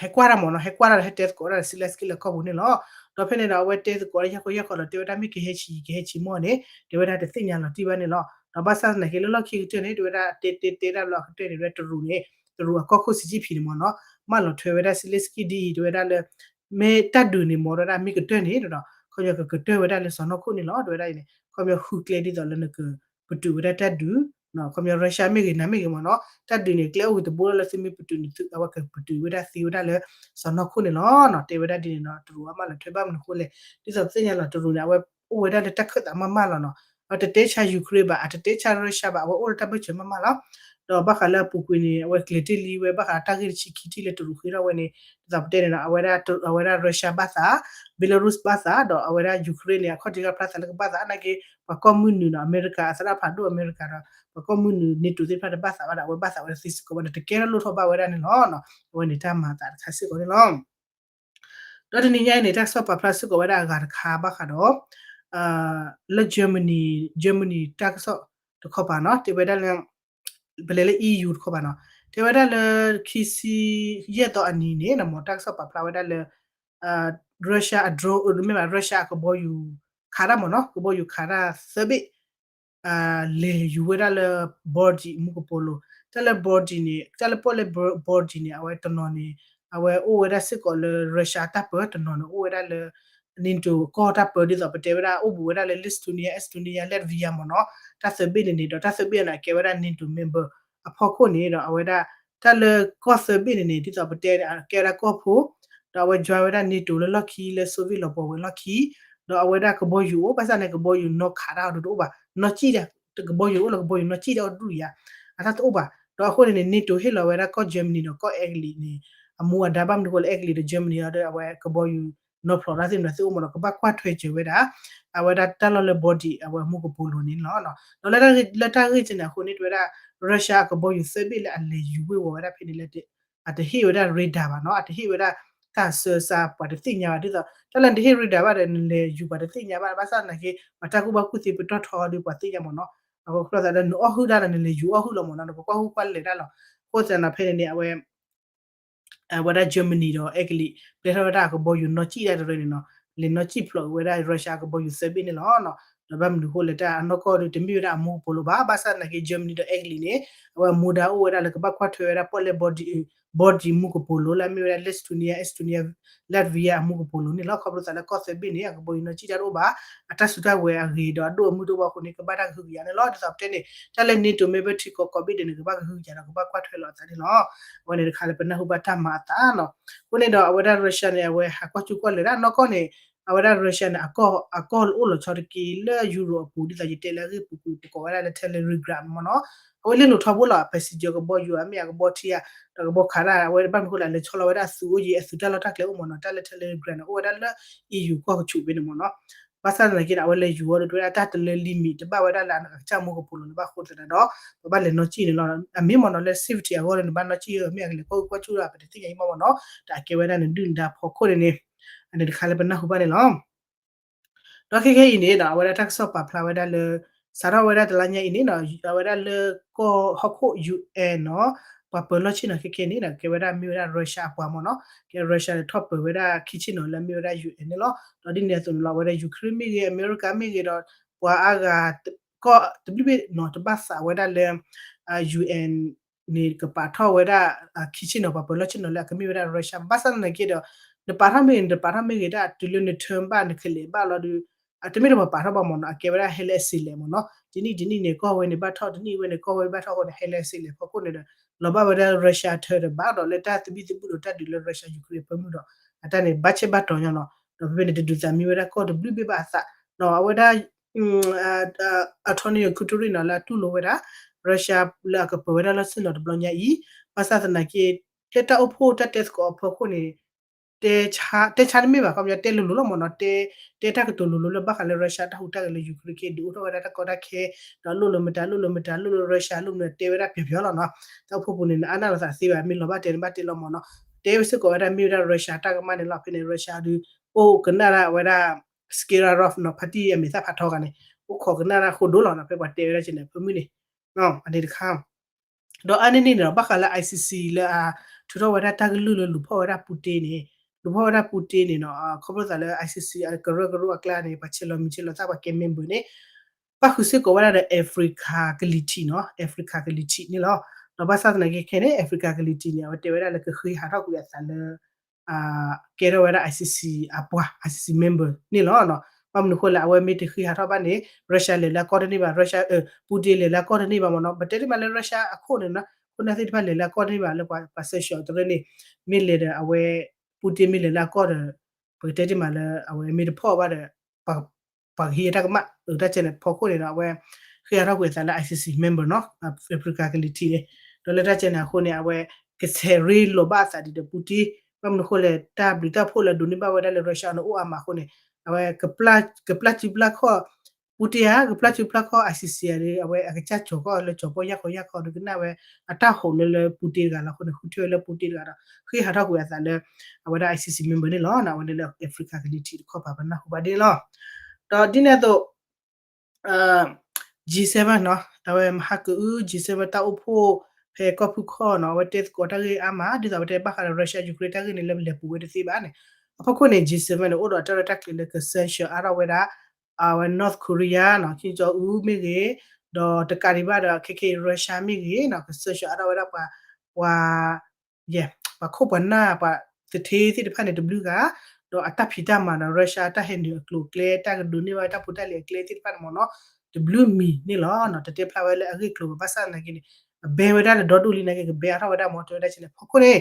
ဟဲကွၢ်တၢ်မ့ၢ်နီၤ, ဟဲကွၢ်တၢ်ဒီးဟဲတဲသကိးတၢ်ဒီး Zelensky လၢကီၢ်ပူၤန့ၣ်လီၤ. ဒီးဖဲန့ၣ်ဒီး အဝဲတဲသကိးတၢ်ယၢ်ခီယၢ်ခီဒီး တဲဝဲဒၣ်မ့ၢ်ကဟဲဆံး ကဟဲဆံးမီၢ်န့ၣ် တဲဝဲဒၣ်တသ့ၣ်ညါလီၤတံၢ်ဘၣ်န့ၣ်လီၤ. ဒီးဘၣ်ဆၣ်သနာ်က့လၢလီၢ်ခံကတၢၢ်န့ၣ် တဲဝဲဒၣ်တဲတဲတဲတၢ်ဘျီအကတၢၢ်န့ၣ် ဝဲတရူးန့ၣ် တရူးအကီၢ်ခိၣ် Xi Jinping န့ၣ်မ့ၢ်နီၤ မၢလီၤထွဲဝဲဒၣ် Zelensky ဒ်အံၤ တဲဝဲဒၣ်လၢ မ့ၢ်တၢ်ဒုးန့ၣ် မ့ၢ်တဲဝဲဒၣ်မ့ၢ်ကတၢၢ်န့ၣ်ဒီး ခီပညီကကတၢၢ်ဝဲဒၣ်လၢစီၢ်နီၤခိၣ်န့ၣ်လီၤ. တဲဝဲဒၣ်အံၤန့ၣ် ခီပညီဃုကျဲဒ်သိးလၢနကပတုာ်ဝဲဒၣ်တၢ်ဒုး ခီပညီ Russia မ့ၢ်ဂ့ၤ နၤမ့ၢ်ဂ့ၤမ့ၢ်နီၤ တၢ်ဒုးန့ၣ်ကျဲအိၣ်ဂ့ၤတဘိလၢသုမ့ၢ်ပတုာ်န့ၣ် အဝဲကပတုာ်ဝဲဒၣ်သ့ဝဲဒၣ်လၢစီၢ်နီၤခိၣ်န့ၣ်လီၤ. တဲဝဲဒၣ်ဒ်န့ၣ်ဒီး တရူးအမၢလီၤထွဲဘၣ်မနုၤအဃိလဲၣ် ဒ်သိးပသ့ၣ်ညါလီၤ တရူးန့ၣ် အဝဲအိၣ်ဝဲဒၣ်လၢတၢ်ခၢၣ်သးမးမးလီၤနီၤ. အတတဲဆါ Ukraine ဘၣ် အတတဲဆါ Russia ဘၣ် အဝဲအိၣ်လၢတၢ်ဘၢၣ်စၢၤမးမးလီၤ. ဒီးဘၣ်ဃးလၢအပူၤကွံာ်န့ၣ် အဝဲကျဲၤတ့ၢ်လံဝဲ ဘၣ်ဃးတၢ်ဂ့ၢ်တဆံခံထံၣ်လၢတရူးဃ့ထီၣ်ဝဲန့ၣ် ဒ်သိးပတဲန့ၣ်ဒီး အဝဲဒၣ် အဝဲဒၣ် Russia ဘၣ်သး Belarus ဘၣ်သး ဒီးအဝဲဒၣ် Ukraine န့ၣ် အခီၣ်ထံးခီၣ်ဖျါသးလၢကဘၣ်သးနာ်က့ ပှၤကီၢ်မုၢ်နုာ်နီၤ အမဲရကၤ အသရၣ်ဖးဒိၣ်အမဲရကၤဒီး ပှၤကီၢ်မုၢ်နုာ် NATO သ့ၣ်တဖၣ်တဘၣ်သးဘၣ်ဒီး အဝဲဘၣ်သးဝဲဒၣ်သ့စ့ၢ်ကီးဘၣ်ဒီး တကဲထီၣ်လိၣ်ထီၣ်ဘၣ်ဝဲဒၣ်န့ၣ်လီၤ. အဝဲန့ၣ်တၢ်မၤအသးတခါစ့ၢ်ကီးန့ၣ်လီၤ. ဒီးတနံၤညါအံၤန့ၣ် တၢ်ကစီၣ်ပာ်ဖျါစ့ၢ်ကီးဝဲဒၣ်အဂၤတခါဘၣ်ဃးဒီး လၢ Germany Germany တၢ်ကစီၣ်တခီပၤနီၤ တဲဝဲဒၣ်လၢ ပလဲၤလၢ EU တခီပၤနီၤ တဲဝဲဒၣ်လၢ ခံဆံယဲၢ်သီအနံၤန့ၣ် နမ့ၢ်တၢ်ကစီၣ်ပာ်ဖျါဝဲဒၣ်လၢ Russia အ drone မ့ၢ်ဘၣ် Russia အကဘီယူၤခးတၢ်မ့ၢ်နီၤ ကဘီယူၤခးတၢ်သၢဘ့ၣ် လဲၤယူၤဝဲဒၣ်လၢ Bolt မူကပိာ်လိၤ တၢ်လၢ Bolt န့ၣ် တၢ်လၢပီၣ်လဲၣ် Bolt န့ၣ် အဝဲတနီၤန့ၣ် အဝဲအိၣ်ဝဲဒၣ်စ့ၢ်ကီးလၢ Russia တၢ်ပၢ တနီၤန့ၣ် အိၣ်ဝဲဒၣ်လၢ NATO ကီၢ်တၢ်ပၢ ဒ်သိးပတဲဝဲဒၣ် အိၣ်ဘူးဝဲဒၣ်လၢ Lithuania Estonia Latvia မ့ၢ်နီၤ တၢ်သၢဘ့ၣ်န့ၣ်န့ၣ် ဒီးတၢ်သၢဘ့ၣ်န့ၣ် အကဲဝဲဒၣ် NATO member အဖီခိၣ်န့ၣ်ဒီး အဝဲဒၣ် တၢ်လၢကီၢ်သၢဘ့ၣ်န့ၣ်န့ၣ် ဒ်သိးပတဲကဲဝဲဒၣ်ကီၢ်ဖိ ဒီးအဝဲ join ဝဲဒၣ် NATO လၢလီၢ်ခံလၢ Soviet လီၤပှီၢ်ဝဲၤလီၢ်ခံ ဒီးအဝဲဒၣ်ကဘီယူၤအိၣ် ဘၣ်ဆၣ်န့ၣ် ကဘီယူၤနီၣ်ခးတၢ်အီၤဒုးတအိၣ်ဘၣ် နီၣ်စံၣ်ဒၣ် ကဘီယူၤအိၣ်လၢကဘီယူၤနီၣ်စံၣ်ဒၣ်အီၤဒုးယၤ အတၢ်တအိၣ်ဘၣ် ဒီးအဃိန့ၣ်န့ၣ် NATO ဟ့ၣ်လီၤဝဲဒၣ်ကီၢ် Germany ဒီးကီၢ် Italy န့ၣ် အမူအဒါဘၣ်မနုၤအဃိလၢ Italy ဒီး Germany အီၤဒီး အဝဲကဘီယူၤနီၣ်ဖျိးတၢ်သ့ၣ်မနုၤသ့ၣ်အိၣ်မ့ၢ်ဒီး ကဘၣ်ကွၢ်ထွဲစၢၤဝဲဒၣ် အဝဲဒၣ်တၢ်လီၢ်လၢ Bolt အဝဲမူကပိာ်လိၤန့ၣ်လီၤ. ဒီးလၢတၢ်ဂ့ၢ်ကဲန့ၣ်အဃိန့ၣ် တဲဝဲဒၣ် Russia အကဘီယူၤသၢဘ့ၣ်လၢအလဲၤယူၤဝ့ၤဝီၤဝဲဒၣ်ဖဲန့ၣ်လၢ အတဟ့ၣ်ဝဲဒၣ် radar ဘၣ်နီၤ အတဟ့ၣ်ဝဲဒၣ်တၢ်စၢစါ ပှၤတသ့ၣ်ညါဘၣ်ဒ်သိး တၢ်လၢနတဟ့ၣ် radar ဘၣ်ဒီး နလဲၤယူၤပှၤတသ့ၣ်ညါဘၣ် ဘၣ်ဆၣ်သနာ်က့ ပှၤတၢ်ကူၣ်ဘၣ်ကူၣ်သ့ပတီၢ်ထီအီၤဒီး ပှၤသ့ၣ်ညါမ့ၢ်နီၤ အဃိသတးဒီး နအီၣ်ဟုၣ်တၢ်ဒီး နလဲၤယူၤအီၣ်ဟုၣ်လီၤမ့ၢ်နီၤ နကကွၢ်ဟုၣ်ကွၢ်လဲၤတၢ်လီၤ. အဃိသတးဒီးဖဲန့ၣ်န့ၣ် အဝဲ အဝဲဒၣ် Germany ဒီး Italy ပျဲထီၣ်ဝဲဒၣ်အကဘီယူၤနီၣ်စံၣ်ဒၣ်တရၢန့ၣ်နီၤ လဲၤနီၣ်စံၣ်ဖျိးဝဲဒၣ် Russia အကဘီယူၤသၢဘ့ၣ်န့ၣ်လီၤ. ဒီးဘၣ်မနုၤအဃိလဲၣ်တၢ်အနီၢ်ကီၢ်ဒီး တမ့ၢ်ဝဲဒၣ်အမူကပိာ်လိၤဘၣ် ဘၣ်ဆၣ်သနာ်က့ Germany ဒီး Italy န့ၣ် အဝဲမူဒါအိၣ်ဝဲဒၣ်လၢကဘၣ်ကွၢ်ထွဲဝဲဒၣ်ပီၣ်လဲၣ် Bolt Bolt မူကပိာ်လိၤလၢအမ့ၢ်ဝဲဒၣ် Lithuania Estonia Latvia အမူကပိာ်လိၤန့ၣ်လီၤ. ခီဖျိသးလၢကီၢ်သၢဘ့ၣ်န့ၣ် အကဘီယူၤနီၣ်စံၣ်တၢ်တအိၣ်ဘၣ် အတၢ်စုတၢ်ဝဲၤအဂ့ၤဒီးအဒိၣ်အမုၢ်တအိၣ်ဘၣ်အဃိန့ၣ် ကဘၣ်တၢ်ကဟုကယာ်န့ၣ်လီၤ. ဒ်သိးပတဲန့ၣ် တၢ်လၢ NATO မ့ၢ်ဘၣ်ထံကီၢ်ကိးဘ့ၣ်ဒဲးန့ၣ် ကဘၣ်ကဟုကယာ်ဒီး ကဘၣ်ကွၢ်ထွဲလီၤအသးန့ၣ်လီၤ. အဝဲန့ၣ်တခါလၢပနၢ်ဟူဘၣ်တၢ်မၤအသးနီၤ. အဃိန့ၣ်ဒီး အဝဲဒၣ် Russia န့ၣ် အဝဲဟးကွၢ်ကၠူကွၢ်လဲၤဒၣ်နီၢ်ကီၢ်န့ၣ် အဝဲဒၣ် Russia န့ၣ် အကီၢ်အိၣ်လီၤဆီတက့ၢ်လၢ Europe အပူၤ ဒ်သိးယတဲလၢအဂ့ၢ်ပူၤကွံာ် ပကိးဝဲဒၣ်လၢ Telegram မ့ၢ်နီၤ. အဝဲလဲၤလိာ်ထီဘိလီၤ passenger ကဘီယူၤ အမ့ၢ်အကဘီထံဧါ ဒီးကဘီခးတၢ် အဝဲဘၣ်မနုၤအဃိလဲၣ် လဲၤဆီလီၤဝဲဒၣ်အသုးအိၣ်ယံၤ အသုးတၢ်လီၢ်တၢ်ကျဲအိၣ်မ့ၢ်နီၤ. တၢ်လၢ Telegram န့ၣ် အိၣ်ဝဲဒၣ်လၢ EU ကီၢ်ကဆူးဖဲန့ၣ်မ့ၢ်နီၤ. ဘၣ်ဆၣ်သနာ်က့ဒီး အဝဲလဲၤယူၤအီၤဒီး တဲဝဲဒၣ်တၢ်တလၢ limit တဘၣ်ဝဲဒၣ်လၢအကစၢ်မူကပိာ်လိၤန့ၣ် ဘၣ်ဃိသတးဒီး ပဘၣ်လဲၤနီၣ်စံၣ်န့ၣ်လီၤ. အမ့ၢ်မ့ၢ်နီၤ လၢ safety အဂီၢ်လၢ နဘၣ်နီၣ်စံၣ်ဧၢ မ့ၢ်အကလဲၤကွၢ်ဟုၣ်ကွၢ်စူၣ်ဒီး ပတသ့ၣ်ညါအံၤမ့ၢ်မ့ၢ်နီၤ တၢ်အကဲဝဲဒၣ်နဒုၣ်နဒါဖီခိၣ်န့ၣ်န့ၣ် အန့ၣ်တခါလၢပနၢ်ဟူဘၣ်န့ၣ်လီၤ. ဒီးခဲခဲအံၤန့ၣ်ဒီး အဝဲဒၣ်တၢ်ကစီၣ်ပာ်ဖျါဝဲဒၣ်လၢ စးထီၣ်ဝဲဒၣ်တလါညါအံၤန့ၣ်ဒီး အဝဲဒၣ်လၢကီၢ်ဟီၣ်ခိၣ် UN နီၤ ပှၤပၢၤလီၢ်ဆ့ၣ်နီၤခဲခဲန့ၣ်ဒီး ကဲဝဲဒၣ်မ့ၢ်ဝဲဒၣ် Russia အပှၤမ့ၢ်နီၤ. ကဲ Russia န့ၣ် ထီၣ်ပၢၤဝဲဒၣ်ခံဆ့ၣ်နီၤလၢအမ့ၢ်ဝဲဒၣ် UN န့ၣ်လီၤ. ဒီးဒ်န့ၣ်အသိးန့ၣ်လီၤ အဝဲဒၣ် Ukraine မ့ၢ်ဂ့ၤ အမဲရကၤမ့ၢ်ဂ့ၤဒီး ပှၤအါဂၤ ကီၢ်တဘျုးဘ့ၣ်နီၤ တဘၣ်သးဝဲဒၣ်လၢ UN န့ၣ်ကပာ်ထီၣ်ဝဲဒၣ် ခံဆ့ၣ်နီၤ ပှၤပၢၤလီၢ်ဆ့ၣ်နီၤလၢအကမ့ၢ်ဝဲဒၣ် Russia ဘၣ်ဆၣ်သနာ်က့ဒီး နပာ်ထီၣ်မ့ၢ်ဂ့ၤ နတပာ်ထီၣ်မ့ၢ်ဂ့ၤဒၣ် တုၤလၢန term ဘၣ် နကလဲၤဘၣ်လီၤဒီး အတမ့ၢ်တပှၤပာ်ထီၣ်ဘၣ်မ့ၢ်နီၤ အကဲဝဲဒၣ်ဟဲလၢအစ့လဲၣ်မ့ၢ်နီၤ. တနံၣ်တနံၣ်န့ၣ် ကီၢ်ဝဲန့ၣ်ဘၣ်ထီၣ် တနံၣ်ဝဲန့ၣ် ကီၢ်ဝဲဘၣ်ထီၣ်အဃိန့ၣ် ဟဲလၢအစ့လဲၣ်ဖီခိၣ်န့ၣ်ဒီး လီၤဘၣ်ဝဲဒၣ် Russia ထၢတဘၣ်ဒီး လၢတၢ်သဘံၣ်သဘုၣ်ဒီးတၢ်ဒုးလၢ Russia Ukraine အဖၢမုၢ်ဒီး အတၢ်န့ၣ်ဘၣ်ဆ့ၣ်ဘၣ်တီၤညါနီၤ. ဒီးဖဲဖဲန့ၣ် တဒုးသးမံဝဲဒၣ်ကီၢ်တဘျုးဘ့ၣ်ဘၣ်အသးဒီး အဝဲဒၣ် Antonio Guterres နီၤ လၢအတူၢ်လိာ်ဝဲဒၣ် Russia လၢအကပၢၤဝဲဒၣ်လီၢ်ဆ့ၣ်နီၤတဘျီညါအံၤ ဘၣ်ဆၣ်သနာ်က့ လၢတၢ်အိၣ်ဖှိၣ်တၢ်တဲသကိးအဖီခိၣ်န့ၣ် တဲဆါ တဲဆါတမ့ၢ်ဘၣ် ခီပညီတဲလိၤလိၤလီၤမ့ၢ်နီၤ, တဲ တဲတၢ်ကတိၤလိၤလိၤလၢဘၣ်ဃးလၢ Russia တၢ်ဟူးတၢ်ဂဲၤလၢ Ukraine ခဲ ဒုးအိၣ်ထီၣ်ဝဲဒၣ်တၢ်ကီတၢ်ခဲ, ဒီးလိၣ်လၢမတၤ လိၣ်လၢမတၤ လိၣ်လၢ Russia လိၣ်မတၤတဲဝဲဒၣ်ပျီၤပျီၤလီၤနီၤ, တၢ်အိၣ်ဖှိၣ်ပူၤန့ၣ် နအါနၢ်လိာ်သးသ့ဘၣ် မ့ၢ်လီၤဘၣ်တဲနဘၣ်တဲလီၤမ့ၢ်နီၤ, တဲဝဲစ့ၢ်ကီးဝဲဒၣ်မ့ၢ်ဝဲဒၣ် Russia တၢ်ကမၣ်န့ၣ်လီၤ, ဖဲန့ၣ် Russia ဒုး အိၣ်ကနၣ်ဒၣ်ဝဲဒၣ် Kirillov နီၤ ဖါတံၢ်အမဲာ်သၣ်ဖးထီဂၤန့ၣ် အိၣ်ခိးကနၣ်ဒၣ်ဃိဒိၣ်လီၤနီၤ, ဖဲပှၤတဲဝဲဒၣ်ကဲန့ၣ် ဖဲမုၢ်န့ၣ် အန့ၣ်တခါ ဒီးအါန့ၢ်န့ၣ်န့ၣ်ဒီး ဘၣ်ဃးလၢ I C C လၢအထုးထီၣ်ဝဲဒၣ်တၢ်ကလုၢ်လၢလူၤဖီၣ်ဝဲဒၣ် Putin န့ၣ်, လူၤဖီၣ်ဝဲဒၣ် Putin န့ၣ်နီၤ, ခီဖျိသးလၢ I C C အကရၢကရိအကျါန့ၣ် ပှၤဆဲးလီၤမံၤဆဲးလီၤသၣ် ပှၤကဲ member န့ၣ် ပၣ်ဃုာ်စ့ၢ်ကီးဝဲဒၣ်ဒီး Africa ကလံၤထံးနီၤ, Africa ကလံၤထံးန့ၣ်လီၤ. ဒီးဘၣ်ဆၣ်သနာ်က့ခဲန့ၣ် Africa ကလံၤထံးန့ၣ် အဝဲတဲဝဲဒၣ်လၢကဃ့ဟးထီၣ်ကွံာ်အသးလၢ ကဲထီၣ်ဝဲဒၣ် I C C အပှၤ I C C member န့ၣ်လီၤ. ဘၣ်မနုၤဃိလဲၣ် အဝဲမ့ၢ်တဃ့ဟးထီၣ်ဘၣ်န့ၣ် Russia လဲၤလၢအကီၢ်တန့ၢ်ဘၣ်, Russia, Putin လဲၤလၢအကီၢ်တန့ၢ်ဘၣ်မ့ၢ်နီၤ, ပတဲတ့ၢ်မးလၢ Russia အခိၣ်န့ၣ်နီၤ, ခိၣ်နၢ်သ့ၣ်တဖၣ်လဲၤလၢအကီၢ်တန့ၢ်ဘၣ် လၢပှၤ sanction တရၢန့ၣ် မ့ၢ်လဲၤဒီးအဝဲ Putin မ့ၢ်လဲၤလၢအကီၢ်ဒီး ပကတဲတ့ၢ်မးလၢအဝဲမ့ၢ်တဖီၣ်ဘၣ်ဒီး ပှၤကဟံးအတၢ်ကမၣ် အတၢ်ကဲန့ၣ် ဖီခိၣ်န့ၣ်ဒီး အဝဲ ဃ့ဟးထီၣ်ကွံာ်အသးလၢ I C C member နီၤ, Africa ကလံၤထံးန့ၣ်, ဒီးလၢတၢ်ကဲန့ၣ်အဃိန့ၣ် အဝဲ ကဆဲးရ့လိာ်ဘၣ်အသးဒ်ဒီး Putin, ဘၣ်မနုၤဃိလဲၣ် တၢ်ဘျုးတၢ်ဖှိၣ်လၢအဒိးန့ၢ်ဘၣ်ဝဲဒၣ်လၢ Russia န့ၣ် အိၣ်အါမးအဃိန့ၣ် အဝဲ ကပျၢ်စုပျၢ်ခီၣ် Putin ဧါ ကပျၢ်စုပျၢ်ခီၣ် I C C ဧါဒီး အဝဲအကစၢ်ကၠီၤကီၣ်လၢကၠီၤပီၢ်ယၢ်ခီယၢ်ခီဒီးကနၣ်ဝဲ အတၢ်ဟီၣ်လၢလၢ Putin တဂၤလီၤအဃိန့ၣ် ဃုထၢဝဲလၢ Putin တဂၤဒီး ဃ့ဟးထီၣ်ကွံာ်အသးလၢ အဝဲဒၣ် I C C member န့ၣ်လီၤ. အဝဲန့ၣ်လၢ Africa ကလံၤထံးတခီပၤ ပနၢ်ဟူဘၣ်ဒ်န့ၣ်လီၤ. ဒီးဒ်န့ၣ်အသိး G seven နီၤ, အဝဲမဟါကအု G seven တၢ်အိၣ်ဖှိၣ် ဖဲကီၢ်ဖုခီၣ်နီၤ, အဝဲတဲသကိးတၢ်ဂ့ၢ်အါမး ဒ်သိးပတဲဘၣ်ဃးဒီး Russia Ukraine တၢ်ဂ့ၢ်န့ၣ် လၢလဲၤပူၤဝဲတသ့ဘၣ်န့ၣ်, အဖီခိၣ်န့ၣ် G seven န့ၣ် အိၣ်ဒီးတၢ်ရဲၣ်တၢ်ကျဲၤလၢက sanction အါထီၣ်ဝဲဒၣ် အဝဲ North Korea နီၤ, ကၠံၣ်ကၠီအူမ့ၢ်ဂ့ၤ, ဒီးတကးဒံးဘၣ်ဒီး ခဲခဲအံၤ Russia မ့ၢ်ဂ့ၤနီၤ, က sanction အါထီၣ်ဝဲဒၣ်ပှၤ ပှၤ ယဲ ပှၤခိၣ်ပှၤနၢ် ပှၤသထ့သ့ၣ်တဖၣ်န့ၣ် တဘျုးဂၤ, ဒီးအတၢ်ဖံးတၢ်မၤဒီး Russia တၢ်ဟဲနုာ်အကျိၤအကျဲ တၢ်ကဒိးန့ၢ်ဘၣ်တၢ်ဖိတၢ်လံၤအကျဲသ့ၣ်တဖၣ်န့ၣ်မ့ၢ်နီၤ, တဘျုးမံၤန့ၣ်လီၤ. တတဲဖျါဝဲလၢအဂ့ၢ်ကျိၤဘၣ်ဆၣ်သနာ်က့န့ၣ် အဘဲဝဲဒၣ်လၢဒီဒူၣ်လံသနာ်က့ ကဘဲအါထီၣ်ဝဲဒၣ်မ့ၢ် တဲဝဲဒၣ်ကဲန့ၣ် ဖီခိၣ်န့ၣ်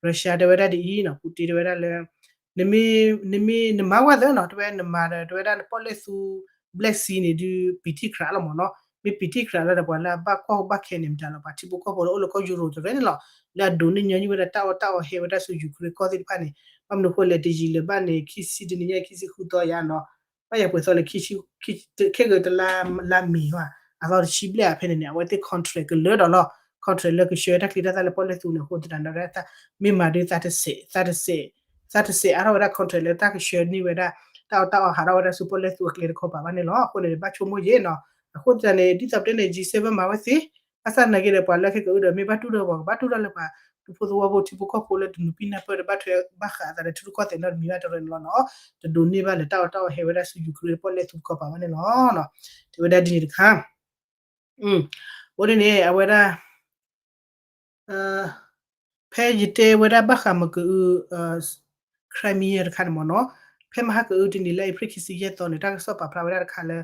Russia တဲဝဲဒၣ်ဒ်အံၤနီၤ, Putin တဲဝဲဒၣ်လၢ နမ့ၢ် နမ့ၢ်နမၤဝဲသ့နီၤ, တဲဝဲနမၤဒီး တဲဝဲဒၣ်နပီၣ်လဲၣ်သူ Black Sea န့ၣ်ဒုး ပံာ်ထံၣ်ကြးလီၤမ့ၢ်နီၤ, မ့ၢ်ပံာ်ထံၣ်ကြးလၢဒီးပှၤလၢအဘၣ်ကွၢ်ဘၣ်ခဲန့ၣ် မတၤလီၤ ပှၤထံဖိကီၢ်ဖိလၢအိၣ်လၢကီၢ်ယူရိတရၢန့ၣ်လီၤ, လၢအဒိးန့ၢ်ညီနုၢ်ဝဲဒၣ်တၢ်အီၣ်တၢ်အီဟဲဝဲဒၣ်ဆူ Ukraine ကီၢ်သ့ၣ်တဖၣ်န့ၣ်, ဘၣ်မနုၤဃိလဲၣ် တယံာ်လၢၤဘၣ်န့ၣ် ခံဆံတနံၤညါ ခံဆံဃုသီယါနီၤ, ဘၣ်ယၤပှဲၤသီလၢ ခဲကတလါ လါမ့ၤဘၣ်, အသီတဆံဘျဲၣ်ဧါ ဖဲန့ၣ်န့ၣ် အဝဲသ့ၣ် contract ကလၢာ်ဒီးလီၤ, contract လၢကဆှၢတၢ်ချံတၢ်သၣ်လၢပီၣ်လဲၣ်သူန့ၣ် အဃိသတးဒီး မ့ၢ်မၤဒုးသးတစဲး သးတစဲး သးတစဲးအါထီၣ်ဝဲဒၣ် contract လၢတၢ်ကဆှၢန့ၢ်ဝဲဒၣ် တၢ်အီၣ်တၢ်အီဟးထီၣ်ဝဲဒၣ်ဆူပီၣ်လဲၣ်သူအကျဲတခီပၤဘၣ်န့ၣ်လီၤ. အဃိန့ၣ် ဘၣ်ဆိကမိၣ်ယဲနီၤ, အဃိသတးန့ၣ် ဒ်သိးပတဲန့ၣ် G seven မၤဝဲသ့, ဘၣ်ဆၣ်သနာ်က့ဒီး ပှၤလၢခဲကအုဒီး မ့ၢ်ဘၣ်တူၢ်ဒီးပှၤကဘၣ်တူၢ်ဒီးလၢပှၤ ဒူဖိသဝီဖိထံဖိကီၢ်ဖိလၢတနုာ်ပံနၢ်ပၢၢ်ဒီးဘၣ်ထွဲဘၣ်ဃးအသးဒီးထံရူၢ်ကီၢ်သဲးနီတမံၤဘၣ်တရၢန့ၣ်လီၤနီၤ, တဒိးန့ၢ်ဘၣ်လၢတၢ်အီၣ်တၢ်အီဟဲဝဲဒၣ်ဆူ Ukraine ပီၣ်လဲၣ်သူတခီပၤဘၣ်န့ၣ်လီၤ. တဲဝဲဒၣ်ဒ်န့ၣ်တခါ အဃိန့ၣ်န့ၣ် အဝဲဒၣ် ဖဲယတဲဝဲဒၣ်ဘၣ်ဃးမ့ၢ်ကအု Crimea တခါန့ၣ်မ့ၢ်နီၤ, ဖဲမဟါကအုတနံၤလၢ April ခံဆံယဲၢ်သီန့ၣ် တၢ်ကစီၣ်ပာ်ဖျါဝဲဒၣ်တခါလၢ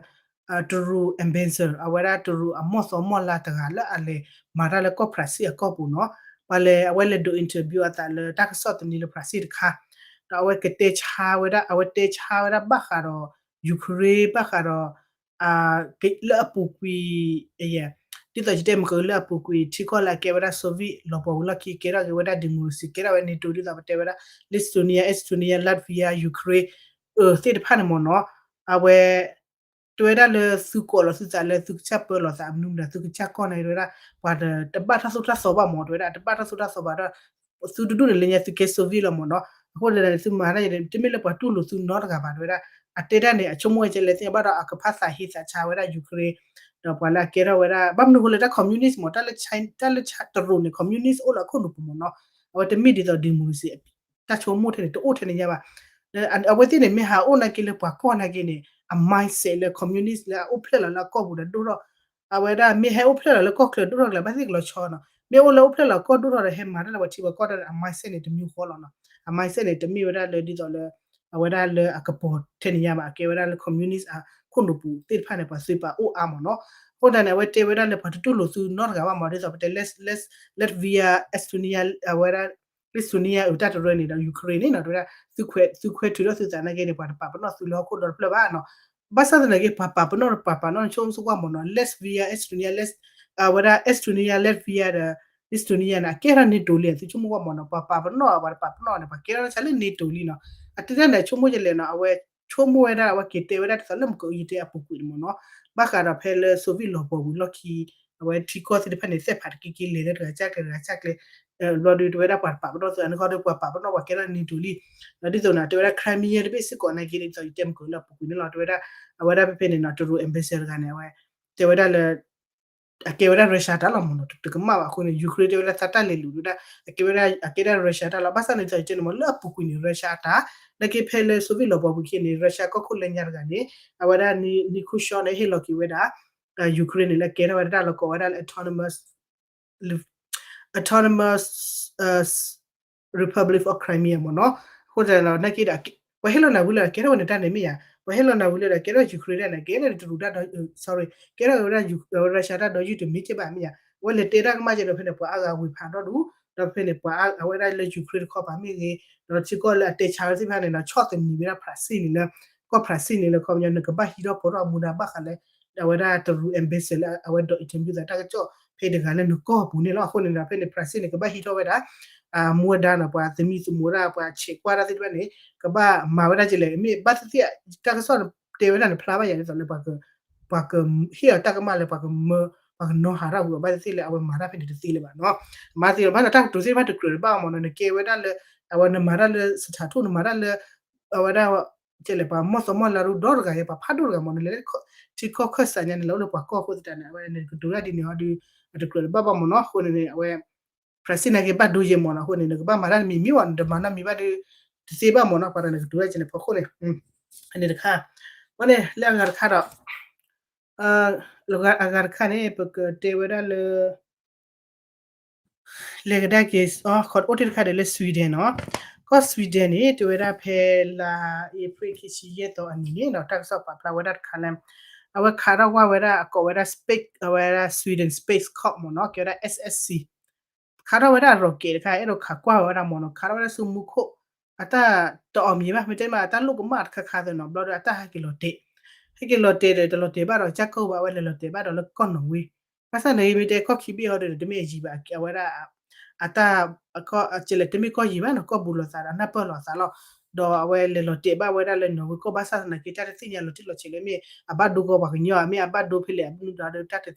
တရူး ambassador အဝဲဒၣ်တရူးအမီၢ်သီမီၢ်လါတဂၤလၢအလဲၤမၤတၢ်လၢကီၢ်ဖြၣ်စံၣ်အကီၢ်ပူၤနီၤ, ပှၤလဲၤ အဝဲလဲၤဒိး interview အသးလၢတၢ်ကစီၣ်တနံၤလၢဖြၣ်စံၣ်တခါ, ဒီးအဝဲကတဲဆါဝဲဒၣ် အဝဲတဲဆါဝဲဒၣ်ဘၣ်ဃးဒီး Ukraine ဘၣ်ဃးဒီး လၢအပူၤကွံာ် ဒ်သိးယတဲမ့ၢ်ကလၢအပူၤကွံာ် ထံကီၢ်လၢအကဲဝဲဒၣ် Soviet လီၤပှီၢ်ဝံၤလီၢ်ခံ ကဲထီၣ်က့ၤဝဲဒၣ် democracy ကဲထီၣ်ဝဲ NATO ဒ်သိးပတဲဝဲဒၣ် Lithuania, Estonia, Latvia, Ukraine သ့ၣ်တဖၣ်န့ၣ်မ့ၢ်နီၤ, အဝဲ တဲဝဲဒၣ်လၢသုကိးလီၤသုသးလၢသုကစၢ်ပၢလီၤသးအမနုၤမတၤ သုကစၢ်ကီၢ်န့ၣ် တဲဝဲဒၣ် ပှၤတဘၣ်တၢ်သိၣ်တၢ်သီဘၣ်မ့ၢ် တဲဝဲဒၣ် တဘၣ်တၢ်သိၣ်တၢ်သီဘၣ်ဒီး သုတဒူၣ်န့ၣ်လၢညါသုကဲ Soviet လီၤမ့ၢ်နီၤ, အဃိန့ၣ် သုမၤတၢ်န့ၣ် တမ့ၢ်လၢပှၤတူၢ်လိာ်သုနီတဂၤဘၣ် တဲဝဲဒၣ်, အတဲတၢ်န့ၣ် အဆိကမိၣ်ဝဲကဲလဲၣ်သ့ၣ်ညါဘၣ်ဒီး အကဖးသးဟ့သးဆါဝဲဒၣ် Ukraine ဒီးပှၤလၢအကဲထီၣ်ဝဲဒၣ် ဘၣ်မနုၤဃိလဲၣ် တၢ် communist မ့ၢ် တၢ်လၢတရူးန့ၣ် communist အိၣ်လၢအခိၣ်နူာ်ပူၤမ့ၢ်နီၤ, အဝဲတမ့ၢ်ဒ်သိး democracy တၢ်ဆိကမိၣ်ထဲန့ၣ် တအိၣ်ထဲန့ၣ်ညါဘၣ်. အဝဲသ့ၣ်န့ၣ် မ့ၢ်ဟးအိၣ်နာ်က့လၢပှၤကီၢ်နာ်က့န့ၣ် အ mindset လၢ communist လၢအအိၣ်ဖျဲၣ်လီၤလၢအကီၢ်ပူၤဒီးဒိၣ်ထီၣ်, အဝဲဒၣ်မ့ၢ်ဟဲအိၣ်ဖျဲၣ်လီၤလၢကီၢ်ချၢဒိၣ်ထီၣ်ကလၢၤ ဘၣ်သ့ၣ်ကလီၤဆီနီၤ, မ့ၢ်အိၣ်လၢအိၣ်ဖျဲၣ်လီၤကီၢ်ဒိၣ်ထီၣ်ဒီးဟဲမၤတၢ်လၢပှၤထံပှၤကီၢ်တၢ်ဒီး အ mindset န့ၣ် တမံၤဃီလီၤနီၤ, အ mindset န့ၣ် တမ့ၢ်ဝဲဒၣ်လၢဒ်သိးလၢ အဝဲဒၣ်လၢအကပီၤထဲန့ၣ်ညါဘၣ်, အကဲဝဲဒၣ်လၢ communist အခိၣ်နူာ်ပူၤသ့ၣ်တဖၣ်န့ၣ် ပှၤသုးပာ်အိၣ်အါမ့ၢ်နီၤ. အဃိသတးန့ၣ် အဝဲတဲဝဲဒၣ်လၢပှၤတတူၢ်လိာ်သုနီတဂၤဘၣ်မ့ၢ် ဒ်သိးပတဲ Latvia, Estonia အဝဲဒၣ် Lithuania အတၢ်တရၢန့ၣ်ဒီး Ukraine န့ၣ်နီၤ တဲဝဲဒၣ် သုခွဲးထုးထီၣ်သုသးနာ်က့န့ၣ် ပှၤတပာ်ပနီၣ်သုလၢဟီၣ်ခိၣ်ဒီတဖျၢၣ်ဘၣ်နီၤ. ဘၣ်ဆၣ်သနာ်က့ ပှၤပာ်ပနီၣ်တပာ်ပနီၣ်ဆိကမိၣ်စ့ၢ်ကီးမ့ၢ်နီၤ Latvia, Estonia, အဝဲဒၣ် Estonia, Latvia ဒီး Estonia န့ၣ် အကဲထီၣ် NATO လံ သုဆိကမိၣ်ကွၢ်မ့ၢ်နီၤ, ပှၤပာ်ပနီၣ် ပှၤတပာ်ပနီၣ်န့ၣ် ပှၤကဲထီၣ်လၢ NATO လံနီၤ. အတဲဒၣ်န့ၣ် ဆိကမိၣ်ယလဲၣ်နီၤ, အဝဲဆိကမိၣ်ဝဲဒၣ် အဝဲက့ၤတဲဝဲဒၣ်ဒ်သိးလၢ မ့ၢ်ကယတဲအပူၤကွံာ်န့ၣ်မ့ၢ်နီၤ, ဘၣ်ဃးဒီးဖဲလၢ Soviet လီၤပှီၢ်ဝံၤလီၢ်ခံ အဝဲထံကီၢ်သ့ၣ်တဖၣ်န့ၣ် သဲၣ်ဖးတက့ၢ်က့ၢ် လဲၤလၢတဂၤကျဲ တဂၤကျဲ ဘျီဒုးတဲဝဲဒၣ်ပှၤတပာ်ပနီၣ်သု အန့ၣ်ခီဒီး ပှၤပာ်ပနီၣ်ပှၤကဲထီၣ် NATO လံ. ဒီးဒ်သိးန့ၣ် တဲဝဲဒၣ် Crimea တဘ့ၣ်စ့ၢ်ကီးနာ်က့န့ၣ် ဒ်သိးယတဲမုၢ်ကၢၤလၢအပူၤကွံာ်န့ၣ်လီၤ. တဲဝဲဒၣ် အဝဲဒၣ်ဖဲဖဲန့ၣ်နီၤ တရူး ambassador တဂၤန့ၣ် အဝဲ တဲဝဲဒၣ်လၢ အကဲဝဲဒၣ် Russia တၢ်လီၤမ့ၢ်နီၤ, တကမၣ်ဘၣ်အဃိန့ၣ် Ukraine တဲဝဲဒၣ်သးတၢ်လဲၤလူၤဝဲဒၣ် အကဲဝဲဒၣ် အကဲဒၣ် Russia တၢ်လီၤ. ဘၣ်ဆၣ်န့ၣ် ဒ်သိးယတဲန့ၣ်မ့ၢ် လၢအပူၤကွံာ်န့ၣ် Russia အတၢ် နာ်က့ဖဲလၢ Soviet လီၤပှီၢ်ဝံၤခံန့ၣ် Russia ကီၢ်ခိၣ်လၢညါတဂၤန့ၣ် အဝဲဒၣ် Ni- Khrushchev န့ၣ် ဟ့ၣ်လီၤက့ၤဝဲဒၣ် Ukraine န့ၣ် လၢကဲထီၣ်ဝဲဒၣ်တၢ်လီၢ်ကိးဝဲဒၣ်လၢ autonomous Autonomous Republic of Crimea မ့ၢ်နီၤ. အဃိသတးဒီး နာ်က့ဒီး ပှၤဟ့ၣ်လီၤနၢ်ဝံၤလၢဒီး ကဲထီၣ်ဝဲန့ၣ်တၢ်န့ၣ်မ့ၢ်ယါ, ပှၤဟ့ၣ်လီၤနၢ်ဝံၤလၢဒီး ကဲထီၣ် Ukraine တၢ်န့ၣ် ကဲထီၣ်န့ၣ်တရူးတၢ်ဒီး sorry ကဲထီၣ်ဝဲဒၣ် Russia တၢ်ဒီးယုၢ်တမ့ၢ်ကဲဘၣ်မ့ၢ်ယါ, အဝဲလဲၤတဲတၢ်ကမၣ်ကဲဒီးဖဲန့ၣ် ပှၤအါဂၤဝ့ၤဖးဒီဒူၣ်, ဒီးဖဲန့ၣ် ပှၤအါ- အဝဲဒၣ်လၢ Ukraine တခီပၤမ့ၢ်ဂ့ၤ, ဒီးထံကီၢ်လၢအတဲဆါဝဲသ့ၣ်တဖၣ်န့ၣ်ဒီး ဆီၣ်သနံးဝဲဒၣ် Brazil န့ၣ်လၢ ကီၢ် Brazil န့ၣ်လၢ ခီပညီ နကဘၣ်ဟံးထီၣ်ဖိးထီၣ်အမူဒါဘၣ်ဃးလၢ အဝဲဒၣ်တရူး ambassador လၢအဝဲဒိး interview သးတၢ်ကစီၣ် ဖဲတဂၤလၢနကီၢ်ပူၤန့ၣ်လီၤ. အဃိန့ၣ်ဒီး ဖဲန့ၣ် Brazil န့ၣ် ကဘၣ်ဟံးထီၣ်ဝဲဒၣ် မူဒါနီၤ ပှၤသမံသမိးဒၣ် ပှၤဆဲးကွၢ်တၢ်သ့ၣ်တဖၣ်န့ၣ် ကဘၣ်မၤဝဲဒၣ်ကလဲၣ် မ့ၢ်ဘၣ်သ့ၣ်သ့ၣ် တၢ်ကစီၣ်တဲဝဲဒၣ်န့ၣ် ဖျါဘၣ်ယၤဒ်သိးလၢ ပှၤကဟ့ၣ်အီၤတၢ်ကမၣ်လၢပှၤကမၢ ပှၤကနီၤဟးထီၣ်ဝံၤအီၤ ဘၣ်သ့ၣ်သ့ၣ်လၢအဝဲမၤတၢ်ဖဲန့ၣ်တသ့လၢၤဘၣ်နီၤ. မၤသ့လီၤ ဘၣ်ဒီးတၢ်ကတိၤသ့ၣ်တဖၣ်တကြၢးတဘၣ်အီၤမ့ၢ်နီၤ နကဲဝဲဒၣ်လၢ အဝဲနမၤတၢ်လၢ စထးထိၣ် နမၤတၢ်လၢ အဝဲဒၣ် ကဲလဲၣ် ပှၤမီၢ်သီမီၢ်လါရူဒီတဂၤယဲ ပှၤဖးဒိၣ်တဂၤမ့ၢ်နီၤ လဲၤလၢထံကီၢ်ခၢၣ်စးညါန့ၣ် လၢအိၣ်လၢပှၤကီၢ်အဃိသတးန့ၣ် အဝဲန့ၣ်ကတိၤတၢ်ဒ်န့ၣ်အီၤဒီး အတကြၢးတဘၣ်ဘၣ်မ့ၢ်နီၤ. အဃိန့ၣ်န့ၣ် အဝဲ Brazil နာ်က့ဘၣ်ဒိယဲမ့ၢ်နီၤ. အဃိန့ၣ် နကဘၣ်မၤတၢ်တမံၤမံၤဘၣ် နတမၤနီတမံၤဘၣ်ဒီး တသ့ဘၣ်မ့ၢ်နီၤ ပှၤတဂၤန့ၣ်ကတိၤတၢ်ကဲန့ၣ် ဖီခိၣ်န့ၣ် အန့ၣ်တခါ ဝဲန့ၣ် လၢအဂၤတခါဒီး အဂၤတခါန့ၣ် ပကတဲဝဲဒၣ်လၢ လဲၤကဒါက့ၤ အိၣ်တ့ၢ်တခါဒီးလၢ Sweden နီၤ. ကီၢ် Sweden န့ၣ် တဲဝဲဒၣ်ဖဲလါအ့ဖြ့ၣ်ခံဆံယဲၢ်သီအနံၤန့ၣ်နီၤ တၢ်ကစီၣ်ပာ်ဖျါဝဲဒၣ်တခါလၢ အဝဲခးထီၣ်ဝဲဒၣ်အကိးဝဲဒၣ် space အဝဲဒၣ် Sweden Space Corps မ့ၢ်နီၤ ကဲဝဲဒၣ် S S C ခးထီၣ်ဝဲဒၣ် rocket တခါ အဲၣ်ဒိးခးကွၢ်ဝဲဒၣ်မ့ၢ်နီၤ ခးထီၣ်ဝဲဒၣ်ဆူမူခိၣ် အတၢ်တအီၣ်မံၤဘၣ် မ့ၢ်တဲမ့ၢ် အတၢ်လိၣ်ကမၣ်တခါခါသ့နီၤ ဘျီဒီးအတၢ်ဟဲက့ၤလီၤတဲာ် ဟဲက့ၤလီၤတဲာ်ဒီး တလီၤတဲာ်ဘၣ်ဒီးကၠၢ်ကိၢ်ဘၣ် အဝဲလဲၤလီၤတဲာ်ဘၣ်ဒီးလၢကီၢ်နီၣ်ဝ့ ဘၣ်ဆၣ်န့ၣ် မ့ၢ်တဲကီၢ်ခံဘ့ၣ်အီၤဒီး တမ့ၢ်အယံၤဘၣ် အဝဲဒၣ် အတၢ် ကလဲၣ် တမ့ၢ်ကီၢ်ယံၤဘၣ်နီၤ ကီၢ်ဘူးလိာ်သးဒီးနၢ်ပၢၢ်လိာ်သးလီၤ. ဒီးအဝဲလဲၤလီၤတဲာ်ဘၣ်ဝဲဒၣ်လၢနီၣ်ဝ့ကီၢ်ဘၣ်ဆၣ်သနာ်က့ တၢ်တသ့ၣ်ညါလီၤတံၢ်လီၤဆဲးလၢမ့ၢ် အဘၣ်ဒိကီးပှၤကညီ မ့ၢ်အဘၣ်ဒိဖဲလဲၣ် အဘၣ်ဒိဒီးတၢ်တ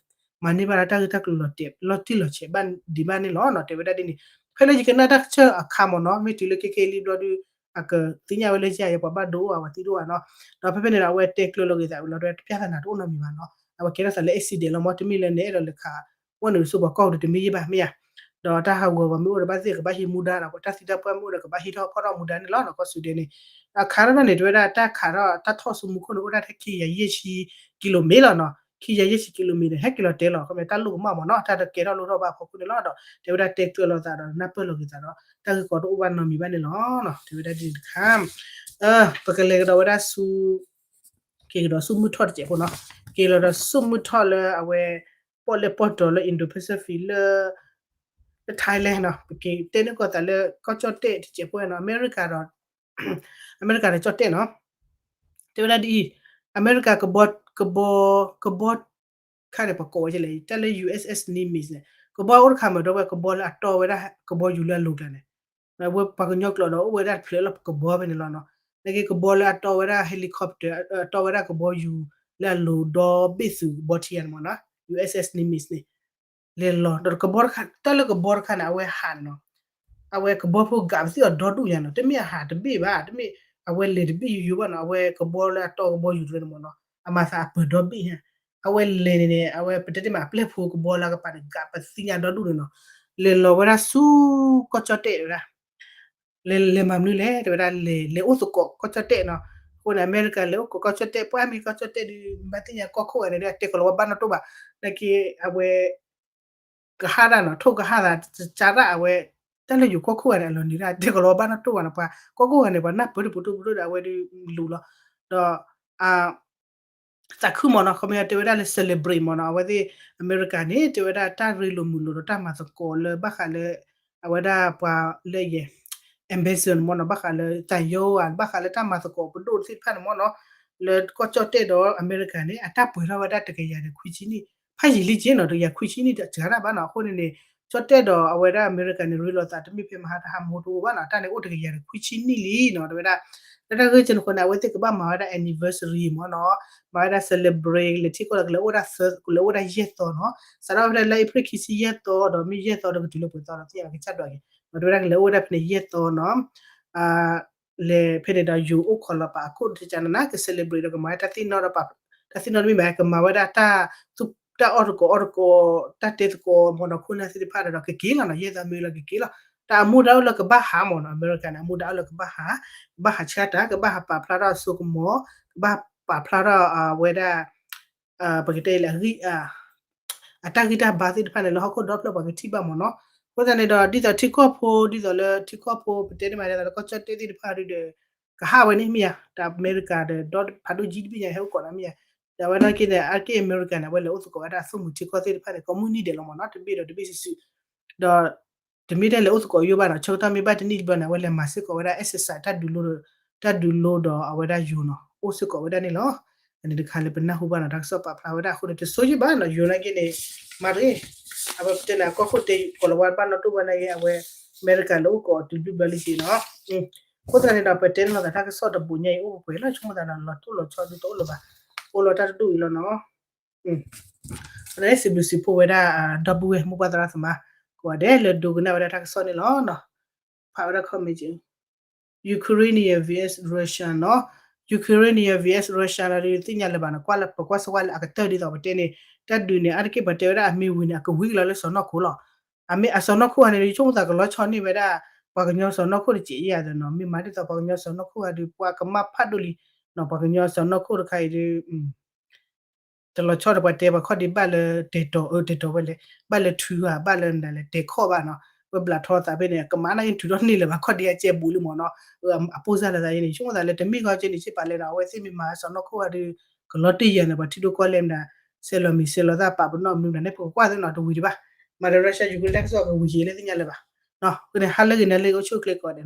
မၤန့ၢ်ဘၣ်ဒီးတၢ်ဂ့ၢ်တၢ်ကျိၤလီၤတဲာ်လီၤတံၢ်လီၤဆဲးဘၣ်ဒံးဘၣ်န့ၣ်လီၤနီၤ တဲဝဲဒၣ်ဒ်န့ၣ်. ဖဲလၢယကနၣ်တၢ်ကစၢၢ်အခါမ့ၢ်နီၤ မ့ၢ်တုၤလၢခဲကဲလံဘျီဒုး အကသ့ၣ်ညါဝဲလၢယၤယဲ ပှၤဘၣ်ဒိအိၣ်ဧါ ပှၤသံဒိၣ်ဧါနီၤ. ဒီးဖဲဖဲန့ၣ်ဒီး အဝဲတဲကျၢၤလီၤက့ၤသးဝံၤလီၤဒီး တပျၢ်သးနၤတအိၣ်နီတမံၤဘၣ်နီၤ အဝဲကဲထီၣ်သးလၢ accident လီၤမ့ၢ် တမ့ၢ်လၢနအဲၣ်ဒိးလဲၤခး ဝဲန့ၣ်ဆူပှၤကီၢ်ပူၤတမ့ၢ်ယဲဘၣ်မ့ၢ်ဧါ. ဒီးတၢ်ဟးဂီၤပှၤမ့ၢ်အိၣ်ဒီးဘၣ်သ့ၣ်ကဘၣ်ဟံးမူဒါဒီး တၢ်သံတၢ်ပှၢ်မ့ၢ်အိၣ်ဒီးကဘၣ်ဟံးထီၣ်ဖီၣ်ထီၣ်မူဒါန့ၣ်လီၤနီၤ ကီၢ် Sweden န့ၣ်. အခါထီၣ်န့ၣ် တဲဝဲဒၣ်တၢ်ခးထီၣ်တၢ်ထီၣ်ဆူမူခိၣ်န့ၣ် အိၣ်ဒၣ်ထဲခံကယၤယဲၢ်ဆံ kilometer လီၤနီၤ ခံကယၤယဲၢ်ဆံ kilometer န့ၣ် ဟဲက့ၤလီၤတဲာ်လီၤ ခီမ့ၢ်တၢ်လိၣ်ကမၣ်မ့ၢ်နီၤ တၢ်တကဲထီၣ်လိၣ်ထီၣ်ဘၣ်အဖီခိၣ်န့ၣ်လီၤ. ဒီးတဲဝဲဒၣ်တဲကျၢၤလိာ်သးဒီးနၢ်ပၢၢ်လိာ်က့ၤသးဒီး တၢ်ဂ့ၢ်ကီတအိၣ်ဘၣ်နီတမံၤဘၣ်န့ၣ်လီၤနီၤ တဲဝဲဒၣ်ဒ်န့ၣ်တခါ ပကလဲၤကဒီးဝဲဒၣ်ဆူ က့ၤကဒီးဆူမုၢ်ထီၣ်တစဲးဖိနီၤ က့ၤလီၤဒီးဆူမုၢ်ထီၣ်လၢအဝဲ ပီၣ်လဲၣ်ပီၣ်တီၤလၢ Indo-Pacific လၢ လၢ Thailand နီၤ ပက့ၤတဲန့ၢ်ကီၢ်သးလၢကီၢ်ကၠီၣ်တဲၣ်တစဲးဖိနီၤ အမဲရကၤဒီး အမဲရကၤဒီးကၠီၣ်တဲၣ်နီၤ တဲဝဲဒၣ်ဒ်အံၤ အမဲရကၤကဘီ ကဘီ ကဘီ ခါန့ၣ် ပကိးဝဲလဲၣ် တၢ်လၢ USS Nimitz န့ၣ် ကဘီအိၣ်တခါမ့ၢ်ဒီးဝဲကဘီလၢအတီဝဲဒၣ်ကဘီယူၤလၢအလိၤကျါန့ၣ် ဝဲပှၤကညီကျိာ်ဒီးအိၣ်ဝဲဒၣ်တဖျၢၣ်လၢကဘီဖဲန့ၣ်လီၤနီၤ နာ်က့ကဘီလၢအတီဝဲဒၣ် helicopter အတီဝဲဒၣ်ကဘီယူၤလၢအလိၤဒီဘ့ၣ်သုးကဘီထံယါန့ၣ်မ့ၢ်နီၤ USS Nimitz န့ၣ် လဲၤလီၤ ဒီးကဘီတခါ တၢ်လၢကဘီတခါန့ၣ် အဝဲဟးန့ၣ်နီၤ အဝဲကဘီဖိဂာ်ပသံၣ်အီၤဒီဒူၣ်ညါနီၤ တမ့ၢ်အဟးတဘ့ၣ်ဘၣ် တမ့ၢ်အဝဲလဲၤတဘ့ၣ်ယိယိဘၣ်နီၤ အဝဲကဘီလၢအတီကဘီယူၤတဖျၢၣ်န့ၣ်မ့ၢ်နီၤ အမၤသးအပၢၤဒီဘ့ၣ်ညါ အဝဲလဲၤန့ၣ်န့ၣ် အဝဲပတဲတ့ၢ်မးအပျဲၢ်ဖိကဘီလၢကပၤန့ၣ် ဂာ်ပသံၣ်ညါဒီဒူၣ်န့ၣ်နီၤ လဲၤလီၤဝဲဒၣ်ဆူကီၢ်ကၠီၣ်တဲၣ်ဝဲဒၣ် လဲၤ လဲၤမၤမနုၤလဲၣ် တဲဝဲဒၣ် လဲၤ လဲၤအိၣ်သကိးကီၢ်ကၠီၣ်တဲၣ်နီၤ အဃိန့ၣ် အမဲရကၤလဲၤအိၣ်သကိးကီၢ်ကၠီၣ်တဲၣ် ပှၤမ့ၢ်ကီၢ်ကၠီၣ်တဲၣ်ဒီး ဘၣ်သ့ၣ်ညါကီၢ်ခိၣ်ဂၤန့ၣ်ဒီး အတဲကလီၤဝဲဘၣ်နီၣ်တိၢ်ဘၣ် နာ်က့အဝဲ ကဟၣ်ဒၣ်နီၤ ထိၣ်ကဟၣ်သး ကၢ်ဒၣ်အဝဲ တၢ်လၢယိၤကီၢ်ခိၣ်ဂၤန့ၣ် အလီၤနံၤဒၣ် တဲကလီၤဝဲဘၣ်နီၣ်တိၢ်ဘၣ်နီၤ ပှၤကီၢ်ခိၣ်ဂၤန့ၣ် ပှၤနၢ်ပၢၢ်တပူၤတိၢ်ပူၤတိၢ်ဒီး အဝဲဒုးလူၤလီၤ ဒီး သးခုမ့ၢ်နီၤ ခီပညီတဲဝဲဒၣ်လၢ celebrate မ့ၢ်နီၤ အဝဲသ့ၣ် အမဲရကၤန့ၣ် တဲဝဲဒၣ်တၢ်ရ့လိာ်မုာ်လိာ်ဒီးတၢ်မၤသကိးလၢဘၣ်ဃးလၢ အဝဲဒၣ်ပှၤလၢယဲ ambassador မ့ၢ်နီၤ ဘၣ်ဃးလၢသးယိဝဲ ဘၣ်ဃးလၢတၢ်မၤသကိးပဒိၣ်သ့ၣ်တဖၣ်န့ၣ်မ့ၢ်နီၤ လၢကီၢ်ကၠီၣ်တဲၣ်ဒီးအမဲရကၤန့ၣ် အတၢ်ပှဲၤထီၣ်ဝဲဒၣ်တကယၤန့ၣ် ခွံဆံနံၣ် ဖးယံာ်လံက့နီၤ တကယၤခွံဆံနံၣ်တစှၤတၢ်ဘၣ်နီၤ အဃိန့ၣ်န့ၣ် ကၠီၣ်တဲၣ်ဒီးအဝဲဒၣ်အမဲရကၤန့ၣ် ရ့လိာ်သးတမ့ၢ်ဖဲမဟါတဟါမဟါတအိၣ်ဘၣ်နီၤ, တၢ်န့ၣ်အိၣ်တကယၤဒီးခွံဆံနံၣ်လံနီၤ, တဲဝဲဒၣ် လၢတၢ်ဂ့ၢ်ကၢန့ၣ်အဃိန့ၣ် အဝဲသ့ၣ်ကဘၣ်မၤဝဲဒၣ် anniversary မ့ၢ်နီၤ, မၤဝဲဒၣ် celebrate လဲၤထံကီၢ်ဒီးကလဲၤအိၣ်ဝဲဒၣ်သၢ ကလဲၤအိၣ်ဝဲဒၣ်ယဲၢ်သီနီၤ, စးထီၣ်ဝဲဒၣ်လၢ April ခံဆံယဲၢ်သီဒီးမ့ၢ်ယဲၢ်သီဒီးကတုၤလၢပှဲၤသီဒီးသ့ၣ်ညါလီၤကစၢ်ဒွးက့ၤ, ဒီးတဲဝဲဒၣ်ကလဲၤအိၣ်ဝဲဒၣ်ဖဲန့ၣ်ယဲၢ်သီနီၤ လဲၤဖဲန့ၣ်ဒီးယိၤအိၣ်ခိးလီၤပာ်အခိၣ်တကနၤနၤ က celebrate ဒီးကမၤဝဲတၢ်သ့ၣ်နီၣ်ဒီး တၢ်သ့ၣ်နီၣ်တမ့ၢ်ဘၣ် ကမၤဝဲဒၣ်တၢ် တၢ်အီၣ်တကိးအီတကိး တၢ်တဲသကိးမ့ၢ်နီၤ ခိၣ်နၢ်သ့ၣ်တဖၣ်ဒီးကက့ၤလီၤနီၤ ယဲၢ်သီမ့ၢ်လီၤကက့ၤလီၤ, တၢ်အမူဒါအိၣ်လၢကဘၣ်ဟးမ့ၢ်နီၤ အမဲရကၤန့ၣ် အမူဒါအိၣ်လၢကဘၣ်ဟး, ကဘၣ်ဟးဆှၢတၢ် ကဘၣ်ဟးပာ်ဖျါထီၣ်အစိကမီၤ, ကဘၣ်ပာ်ဖျါထီၣ်အဝဲဒၣ် ပကတဲအံၤလၢအဂံၢ် အတၢ်ဂံၢ်တၢ်ဘါသ့ၣ်တဖၣ်န့ၣ် လၢဟီၣ်ခိၣ်ဒီဖျၢၣ်ပှၤကထံၣ်ဘၣ်မ့ၢ်နီၤ, အဃိသတးန့ၣ်ဒီး ဒ်သိးထံကီၢ်ဖိ ဒ်သိးလၢထံကီၢ်ဖိ ပတဲန့ၢ်မး ဒ်သိးလၢကီၢ်ကၠီၣ်တဲၣ်သ့ၣ်တဖၣ်ဒီး ကဟးဝဲန့ၣ်မ့ၢ်ဧါ, တၢ်အမဲရကၤဒီး ဒီဖးဒိၣ်ကၠံတဘ့ၣ်ညါဟဲအိၣ်ကိးနၤမ့ၢ်ဧါ, ဒီးအဝဲနာ်က့န့ၣ် အါတက့ၢ်အမဲရကၤန့ၣ် အဝဲလဲၤအိၣ်သကိးဝဲဒၣ်အသုးမုၢ်ထံကီၢ်သ့ၣ်တဖၣ်န့ၣ် ကိးမုၢ်နံၤဒဲးလီၤမ့ၢ်နီၤ တဘ့ၣ်ဒီးတဘ့ၣ်စုာ်စုာ်, ဒီး တမ့ၢ်ထဲလဲၤအိၣ်သကိးယိၣ်ဘၣ်နီၤ ဆၢကတီၢ်မ့ၢ်ဘၣ်တနံၣ်တဘျီန့ၣ် အဝဲလဲၤမၤစ့ၢ်ကီးဝဲဒၣ် exercise တၢ်ဒုးလိ တၢ်ဒုးလိဒီးအဝဲဒၣ်ယိၤနီၤ အိၣ်စ့ၢ်ကီးဝဲဒၣ်န့ၣ်လီၤ, အန့ၣ်တခါလၢပနၢ်ဟူဘၣ်နီၤ တၢ်ကစီၣ်ပာ်ဖျါဝဲဒၣ်အဃိန့ၣ် တဆိယ့ၣ်ဘၣ်နီၤ ယိၤနာ်က့န့ၣ် မၤတဂ့ၤ, အဝဲပတဲန့ၣ် ကီၢ်ခိၣ်တဲကိးလီၤဝဲဘၣ်နီၣ်တိၢ်ဝဲနာ်က့ အဝဲ အမဲရကၤလၢအိၣ်ကိးတုၤဘျုးဘျီလံက့နီၤ, အဃိသတးန့ၣ်ဒီး ပတဲန့ၣ်လီၤသးတၢ်ကစီၣ်တဘိးညါအံၤအိၣ်ပှဲၤလီၤ ဆိကမိၣ်သးဒီးလီၤတိၢ်လီၤဆီဒုတအိၣ်လၢၤဘၣ်, အိၣ်လီၤတၢ်တဒူၣ်အံၤလီၤနီၤ အဝဲဒၣ်စံးဘျုးစံးဖှိၣ်ဝဲဒၣ် ဒီပုၢ်ဝဲၢ် မိၢ်ပၢ်သရၣ်သမါ ကိးဂၤဒဲးလၢဒိကနၣ်ဝဲဒၣ်တၢ်ကစီၣ်န့ၣ်လီၤ. ဖးဝဲဒၣ် comment က့ Ukrainian vs Russia နီၤ, Ukrainian vs Russia လီၤဒုးသ့ၣ်ညါလၢၤဘၣ်နီၤ, ကွၢ်လၢပကွၢ်စၢၤဝဲလၢအကတၢၢ်ဒ်သိးပတဲန့ၣ် တၢ်ဒုးန့ၣ် အါတက့ၢ်ပှၤတဲဝဲဒၣ်အမ့ၢ်ဝံၤန့ၣ် အကဝံၤကလီၤလၢစီၢ်နီၤခိၣ်လီၤ. အမ့ၢ်အစီၢ်နီၤခိၣ်ဧါန့ၣ် ယဆိကမိၣ်သးကလီၤဆီန့ၢ်ဝဲဒၣ် ပှၤကညီစီၢ်နီၤခိၣ်တစဲးယၤဒီးနီၤ, မ့ၢ်မၤဒ်သိးပှၤကညီစီၢ်နီၤခိၣ်ဂၤဒုး ပှၤကမၣ်ဖးဒိၣ်လံနီၤ, ပှၤကညီစီၢ်နီၤခိၣ်တခါအံၤဒုး တလီၤဆီဒီးပှၤတဲပှၤခီၣ်ဒံးဘၣ်လၢတဲာ်တီၤအၢတဲာ်တီၤဝဲလဲၣ်, ဘၣ်လၢထုဂၤ ဘၣ်လၢနလဲၤတဲာ်ခီၣ်ဘၣ်နီၤ, ဝဲဘျးထီသးဖဲန့ၣ် ကမၤနာ်က့ထုးထီၣ်န့ၢ်လၢၤဘၣ်ခီၣ်ဒံးအကဲဘူးလံမ့ၢ်နီၤ, အပိၢ်စၢ်လၢသးယဲန့ၣ် ဆိကမိၣ်သးလၢတမ့ၢ်ဂီၢ်ကဲန့ၣ် စ့ၢ်ပာ်လဲၣ်နီၤ, အဝဲသ့ၣ်မ့ၢ်မၤစီၢ်နီၤခိၣ်ဂၤဒုး ကလီၤတ့ၢ်ယၤန့ၣ် ပှၤထံဒိၣ်ကီၢ်လဲၢ်မတၤ ဆဲးလီၤမံၤဆဲးလီၤသၣ်ပာ်ပနီၣ်မနုၤမတၤန့ၣ် ပကကွၢ်သ့နီၤ တဝံၤဒံးဘၣ်, မၤဒီး Russia Ukraine တၢ်ကစီၣ်ကဝံၤယံာ်လၢသ့ၣ်ညါလၢၤဘၣ်, ဃုန့ၣ် ဟါလၢဂ့ၤ နၤလၢဂ့ၤ အိၣ်ဆူၣ်အိၣ်ချ့ကိးဂၤဒဲးနီၤ.